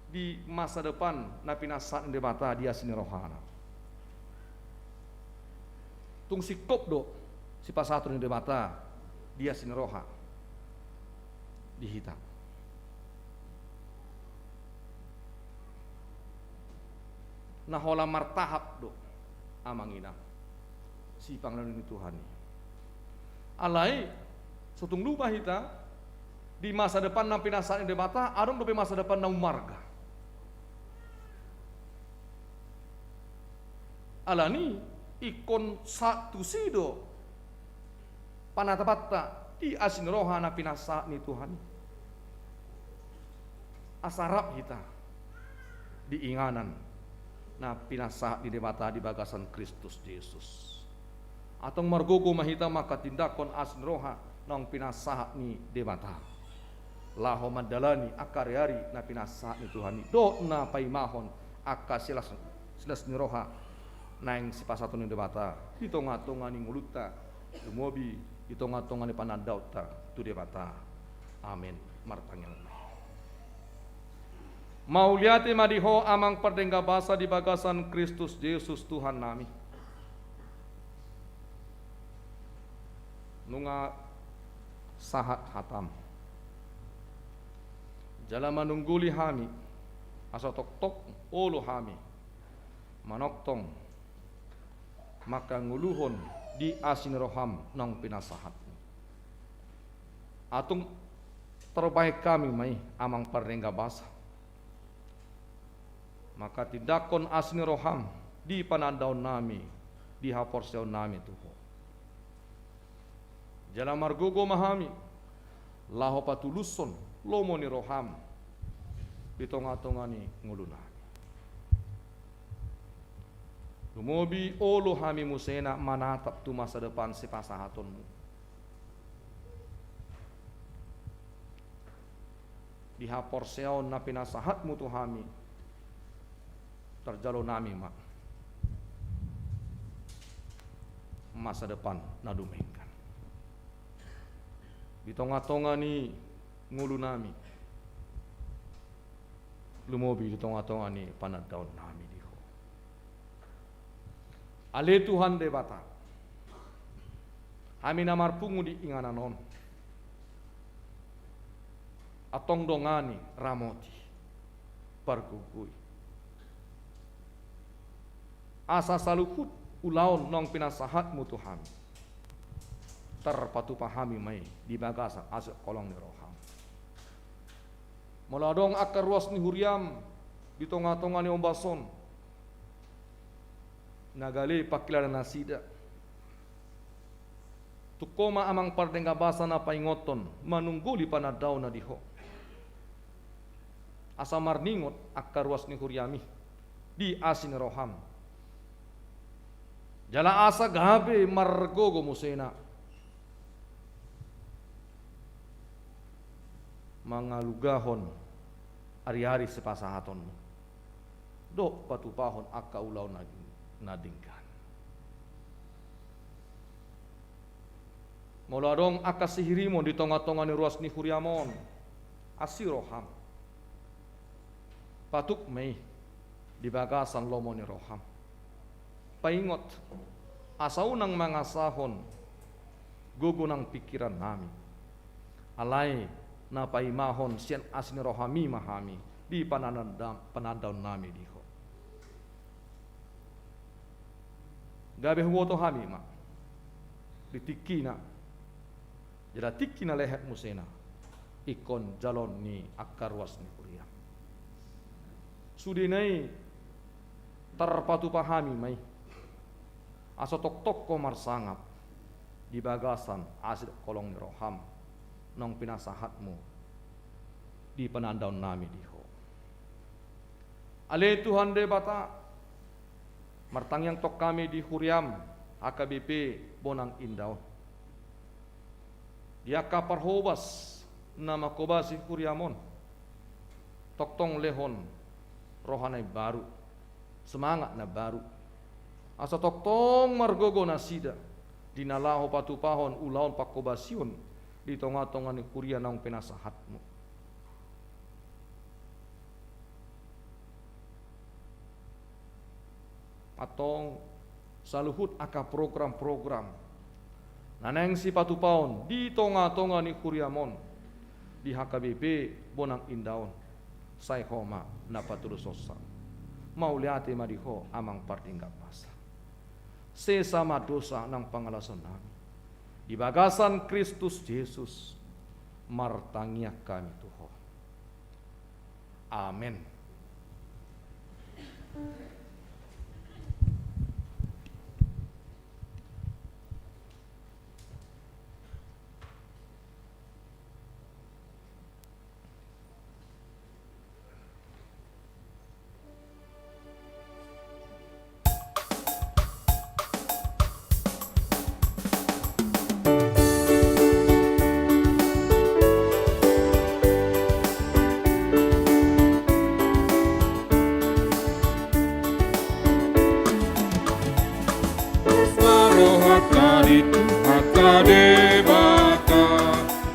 di masa depan na pinasahat ni Debata di asi ni rohana. Tung singkop do sipasahaton ni Debata di asi ni roha di hita. Na holan martahap do amang inang sipangaloan ni Tuhan i. Alai so tung lupa hita di masa depan na pinasahat ni Debata, adong dope masa depan na ummarga. Alani ingkon sahat tusi do panatapanta di asi ni roha na pinasahat ni Tuhan i. Asa rap hita di inganan na pinasahat ni Debata di bagasan Kristus Jesus. Antong margogo ma hita manghatindanghon asi ni roha naung pinasahat ni Debata. Laho mandalani angka ari-ari na pinasahat ni Tuhan i. Dohot na paimahon angka silas, silas ni roha naeng sipasahaton ni Debata. Di tonga-tonga ni ngolunta. Lumobi di tonga-tonga ni panandaonta tu Debata. Amen. Martangiang ma. Mauliate ma di Ho Amang pardenggan basa di bagasan Kristus Jesus Tuhan nami. Nunga sahat hatam. Jala manungguli hami, asa tongtong olo hami manongtong mangkangoluhon di asi ni roham naung pinasahat. Antong tarbahen hami ma i Amang pardenggan basa. Manghatindanghon asi ni roham di panandaon nami, di haporseaon nami tu Ho. Jala margogo ma hami, laho patulushon lomo ni roham di tonga-tonga ni ngolu nami. Lumobi olo hami musena manatap tu masa depan sipasahatonmu. Di haporseaon na pinasahatmu tu hami, tarjalo nami ma masa depan na dumenggan. Di tonga-tonga ni ngolu nami, lumobi di tonga-tonga ni panandaon nami di Ho. Ale Tuhan Debata, hami na marpungu di inganan on, antong dongani, ramoti, pargogoi. Asa saluhut ulaon naung pinasahatmu tu hami, tarpatupa hami ma i di bagasan asi holong ni roham. Molo adong angka ruas ni huriam di tonga-tonga ni ombas on, na gale pangkilalaan nasida, tung ho ma amang pardenggan basa na paingothon, manungguli panandaonna di ho, asa marningot angka ruas ni huriam i di asi ni roham, jala asa gabe margogo musena mangalugahon ari-ari sipasahatonmu dohot patupahon angka ulaon na, na denggan. Molo adong angka sihirimon di tonga-tonga ni ruas ni huriam on, asi roham, patuk ma i di bagasan lomo ni roham. Paingot, asa unang mangasahon gogo nang pingkirannami, alai na paimahon sian asi ni rohami ma hami di pananda-, panandaonnami di ho. Gabe huboto hami ma di tingkina, jala tingki na lehet musena ingkon jaloon ni angka ruas ni huriam. Sudena i tarpatupa hami ma i, asa tongtong ho marsangap di bagasan asi dohot holong ni roham naung pinasahatmu di panandaonnami di ho. Ale Tuhan Debata, martangiang tong hami di huriam H K B P Bonang Indah on, di angka parhobas na manghobasi huriam on, tongtong lehon roha na imbaru, semangat na baru, asa tongtong margogo nasida di na laho patupahon ulaon panghobasion di tonga-tonga ni huria naung pinasahatmu. Antong saluhut angka program-program na naeng sipatupaon di tonga-tonga ni huriam on, di H K B P Bonang Indah on, sai ho ma na patulushonsa. Mauliate ma di ho amang pardenggan basa. Sesa ma dosa nang pangalaosion nami. Di bagasan Kristus Jesus martangiang hami tu ho. Amen. Las ma rohanta di Tuhanta Debata.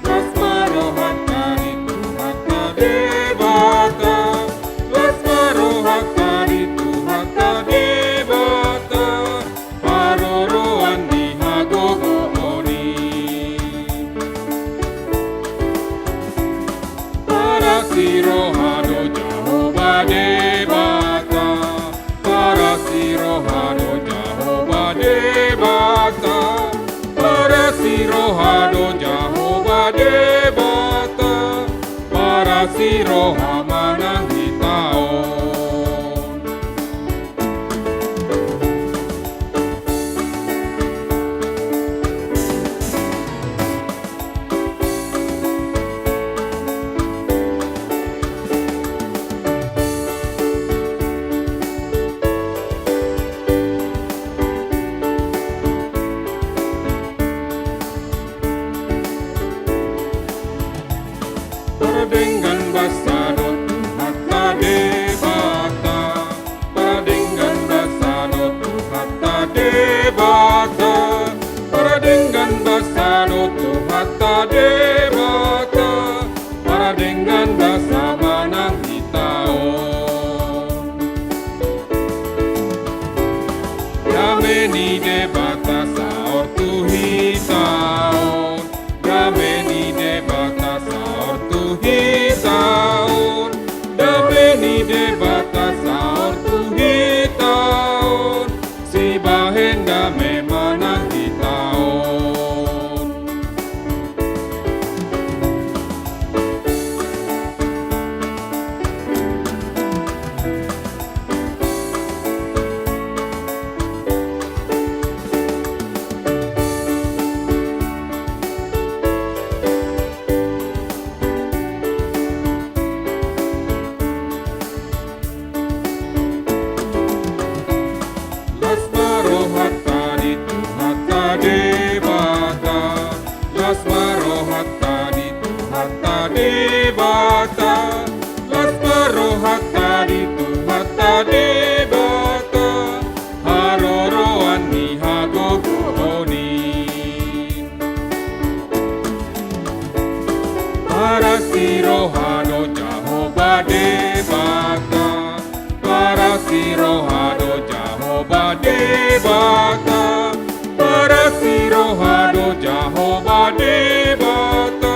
Las ma rohanta di Tuhanta Debata. Las ma rohanta di Tuhanta Debata. Paroroan ni hagogoon i. Parasi roha do Jahowa Debata. Parasi roha do Jahowa Debata. Parasi roha do Jahowa Debata. Parasi roha manang hita on. Pardenggan basa do Tuhanta Debata. Pardenggan basa do Tuhanta Debata. Pardenggan basa do Tuhanta Debata. Pardenggan basa manang hita on. Dame ni Debata saor tu hita on. Dame ni Debata saor tu hita on. Dame ni Debata saor tu hita on. Sibahen dame manang hita on. Debata, las ma rohanta di Tuhanta Debata, haroroan ni hagogoon i. Parasi roha do Jahowa Debata, parasi roha do Jahowa Debata, parasi roha do Jahowa Debata,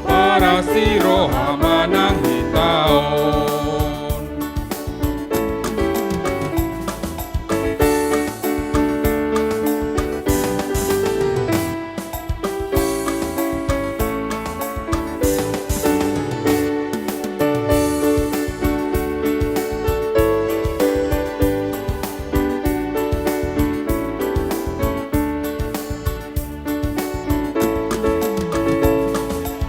parasi roha manang hita on.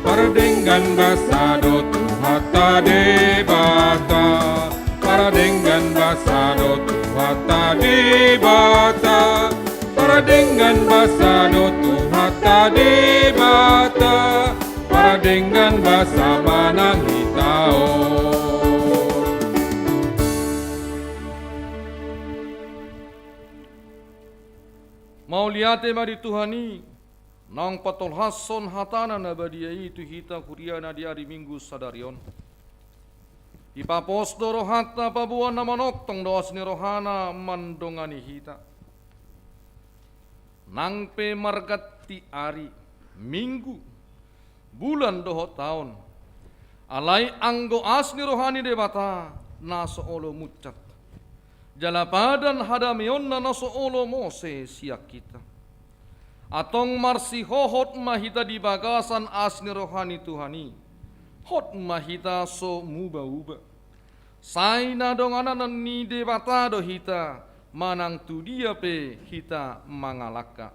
Pardenggan basa do Tuhanta Debata, pardenggan basa do Tuhanta Debata, pardenggan basa do Tuhanta Debata, pardenggan basa manang hita on. Mauliate ma di Tuhan i, naung patolhashon hatana na badia i tu hita huriana di ari Minggu sadari on. Dipapos do rohanta paboa na manongtong do asi ni rohana mandongani hita. Nang pe marganti ari, minggu, bulan dohot taon, alai anggo asi ni roha ni Debata na so olo munchat, jala padan hadameonna na so olo mose sian hita. Antong marsihohot ma hita di bagasan asi ni roha ni Tuhan i, hot ma hita so muba-uba. Sai na donganan ni Debata do hita, manang tu dia pe hita mangalangka.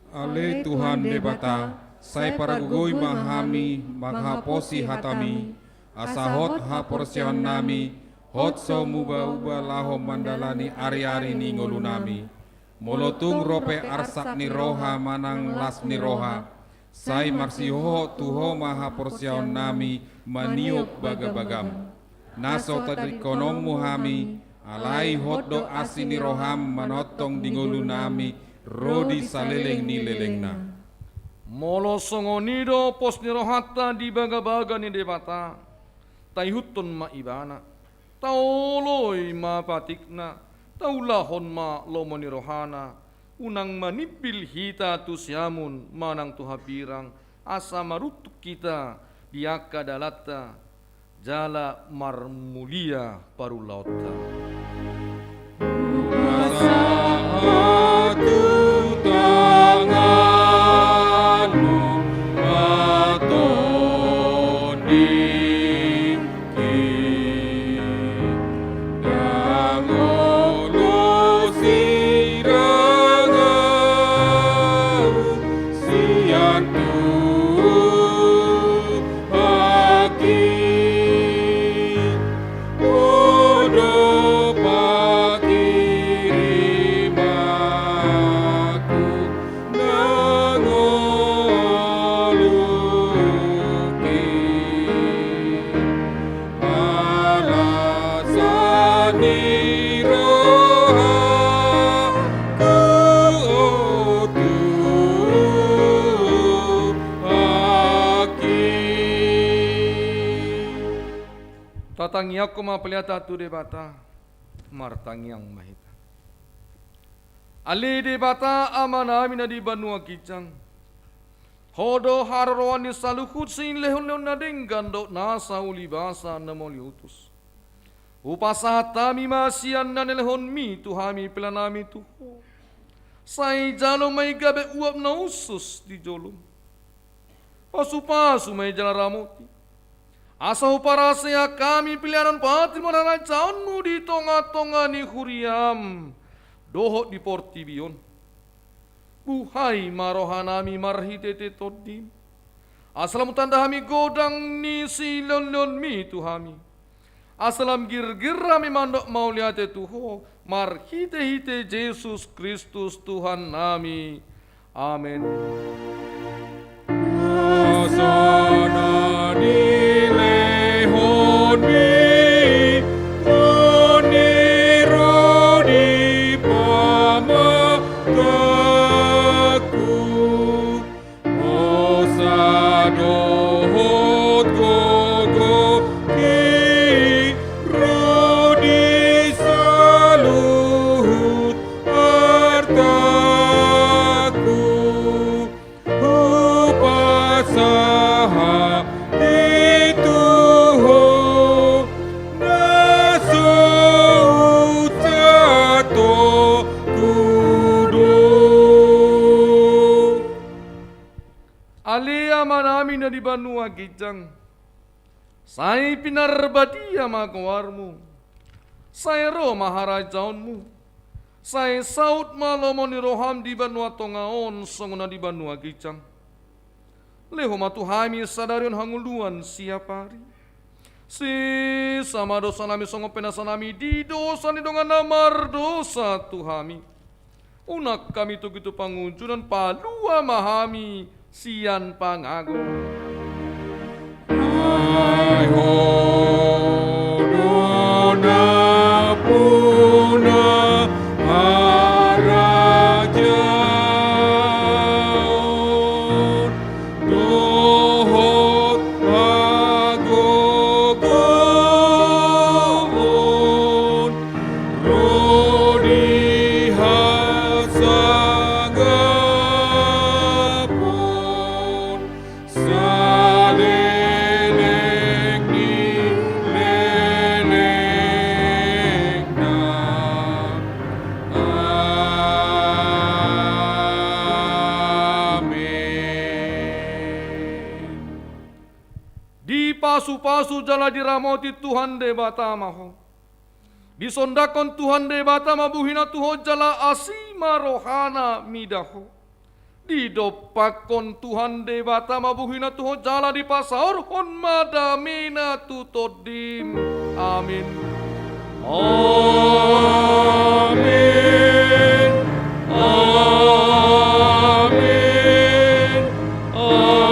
Ale Tuhan Debata, sai pargogoi ma hami manghaposi hataMi, asa hot haporseaonnami, hot so muba-uba laho mandalani ari-ari ni ngolunami. Molo tung ro pe arsak ni roha manang las ni roha, sai marsihohot tu Ho ma haporseaonnami maniop baga-bagaM. Na so tadingkononMu hami, alai hot do asi ni rohaM manongtong di ngolunami ro di saleleng ni lelengna. Molo songon i do pos ni rohanta di bagabaga ni Debata, taihuthon ma Ibana, taoloi ma patikna, taulahon ma lomo ni rohana, unang manimbil hita tu siamun manang tu hambirang, asa maruntung hita di angka dalanta, jala marmulia parulaonta. Hupasahat tu tanganMu ma tondingki, ndang olo sirang ahu sian Tuhanki. Ho do pangkirimanku, ndang oloki. Alasan ni rohangku, o Tuhanki. Tatangiangkon ma peleanta tu Debata, martangiang ma hita. Ale Debata Amanami na di banua ginjang, Ho do haroroan ni saluhut silehon-lehon na denggan dohot nasa ulibasa na mauliutus. Hupasahat hami ma sian na nilehonMi tu hami peleanami tu Ho. Sai jalo ma i gabe uap na hushus di joloM. Pasu-pasu ma i jala ramoti, asa huparasehon hami pelean on patik ma harajaonMu di tonga-tonga ni huriaM dohot di portibi on. Buhai ma rohanami marhite-hite TondiM, asa lam hutanda hami godang ni silehon-lehonMi tu hami, asa lam girgir hami mandok mauliate tu Ho, marhite-hite Jesus Kristus Tuhannami. Amen. Hosana ginjang. Sai pinarbadia ma goarmu. Sai ro ma harajaonmu. Sai saut ma lomo ni roham di banua tonga on songon na di banua ginjang. Lehon ma tu hami sadari on hangoluan siapari. Sesa ma dosanami songon pe na sanami di dosa ni dongan na mardosa tu hami. Unang hami togihon tu pangunjunan, palua ma hami sian pangago. Ai Ho do nampuna harajaon dohot hagogoon, ro di hasangapon saleleng ni lelengna. Amen. Dipasupasu jala diramoti Tuhan Debata ma ho. Disondangkon Tuhan Debata ma buhina tu ho jala asi ma rohana mida ho. Didompakkon Tuhan Debata ma buhina tu ho jala dipasaorhon ma damena tu tondim. Amin. Amin. Amin. Amin.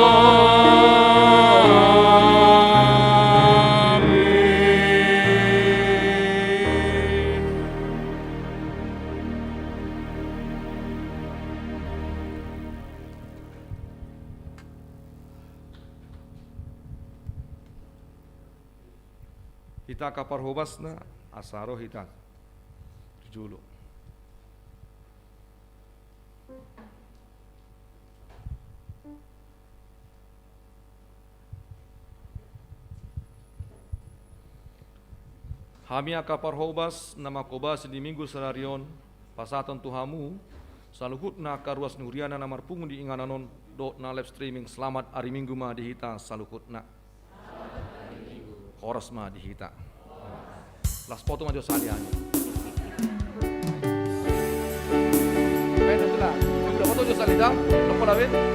Hita angka parhobasna, asa ro hita tu jolo. Hami angka parhobas na manghobasi di Minggu sadari on, pasahaton tu hamu saluhutna angka ruas ni huriana na marpungu di inganan on dohot na live streaming, selamat ari Minggu ma di hita saluhutna. Horas ma di hita. Las foto ma jo sahali hami. Foto jo sahali da.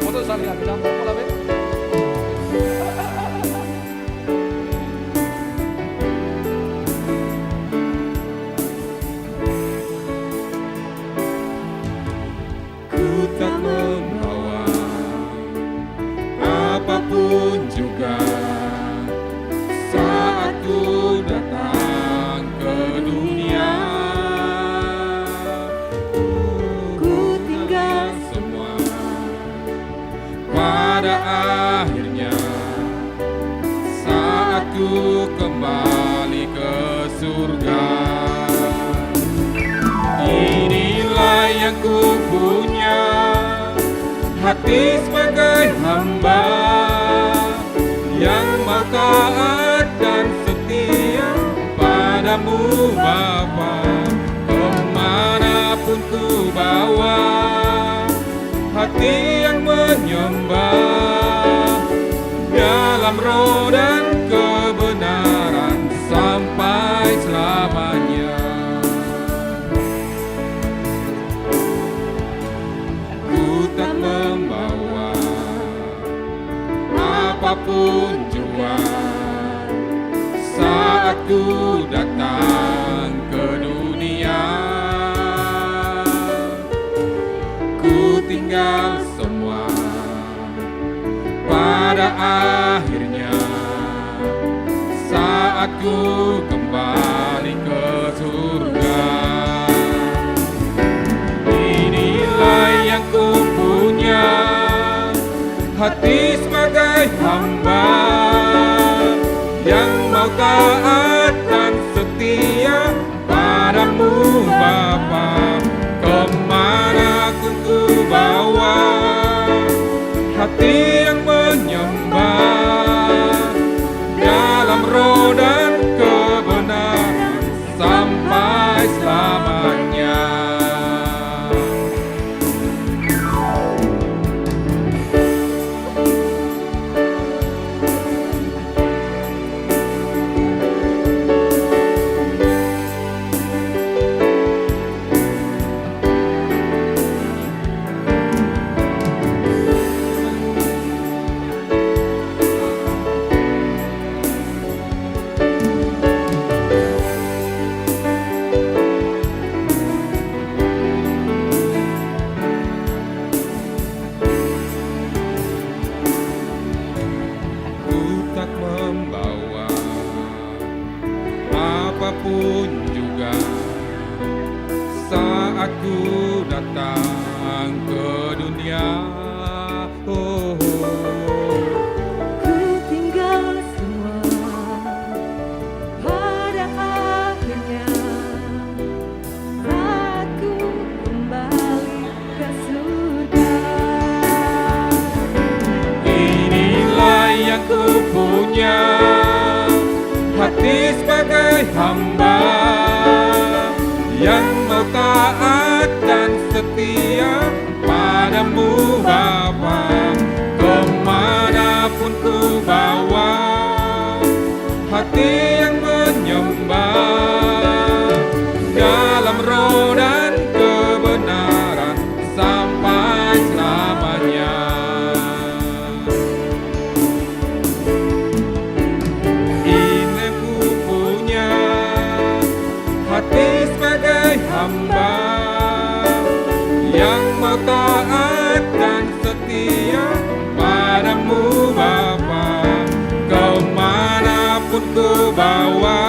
Foto jo sahali hami da. Ku tak membawa apapun juga saat ku datang ke dunia. Ku tinggal semua pada akhirnya saat ku kembali ke surga. Inilah yang ku punya, hati sebagai hamba yang mau taat dan setia padamu, Bapa. Kemanapun ku bawa hati yang menyembah dalam roh dan kebenaran sampai selamanya. Ku tak membawa apapun juga saat ku datang ke dunia. Ku tinggal semua pada akhirnya saat ku kembali ke surga. Inilah yang ku punya, hati sebagai hamba yang mau taat dan setia padamu, Bapa. Kemana pun ku bawa hati yang menyembah dalam roh dan kebenaran sampai selamanya. Pun juga saat ku datang ke dunia, oh, ku tinggal semua pada akhirnya saat ku kembali ke surga. Inilah yang ku punya, hati sebagai hamba yang mau taat dan setia padamu, Bapa. Kemanapun ku bawa, hati yang menyembah dalam roh dan kebenaran sampai selamanya. Ini ku punya, hati sebagai hamba yang mau taat dan setia padamu, Bapa. Kemanapun ku bawa,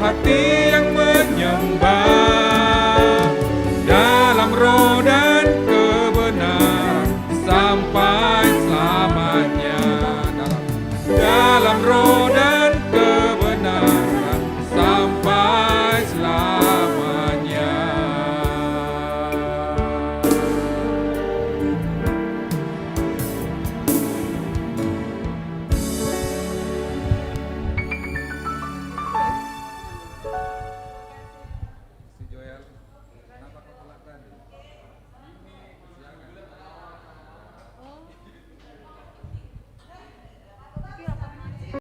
hati yang menyembah dalam roh dan kebenaran sampai selamanya. Dalam, dalam roh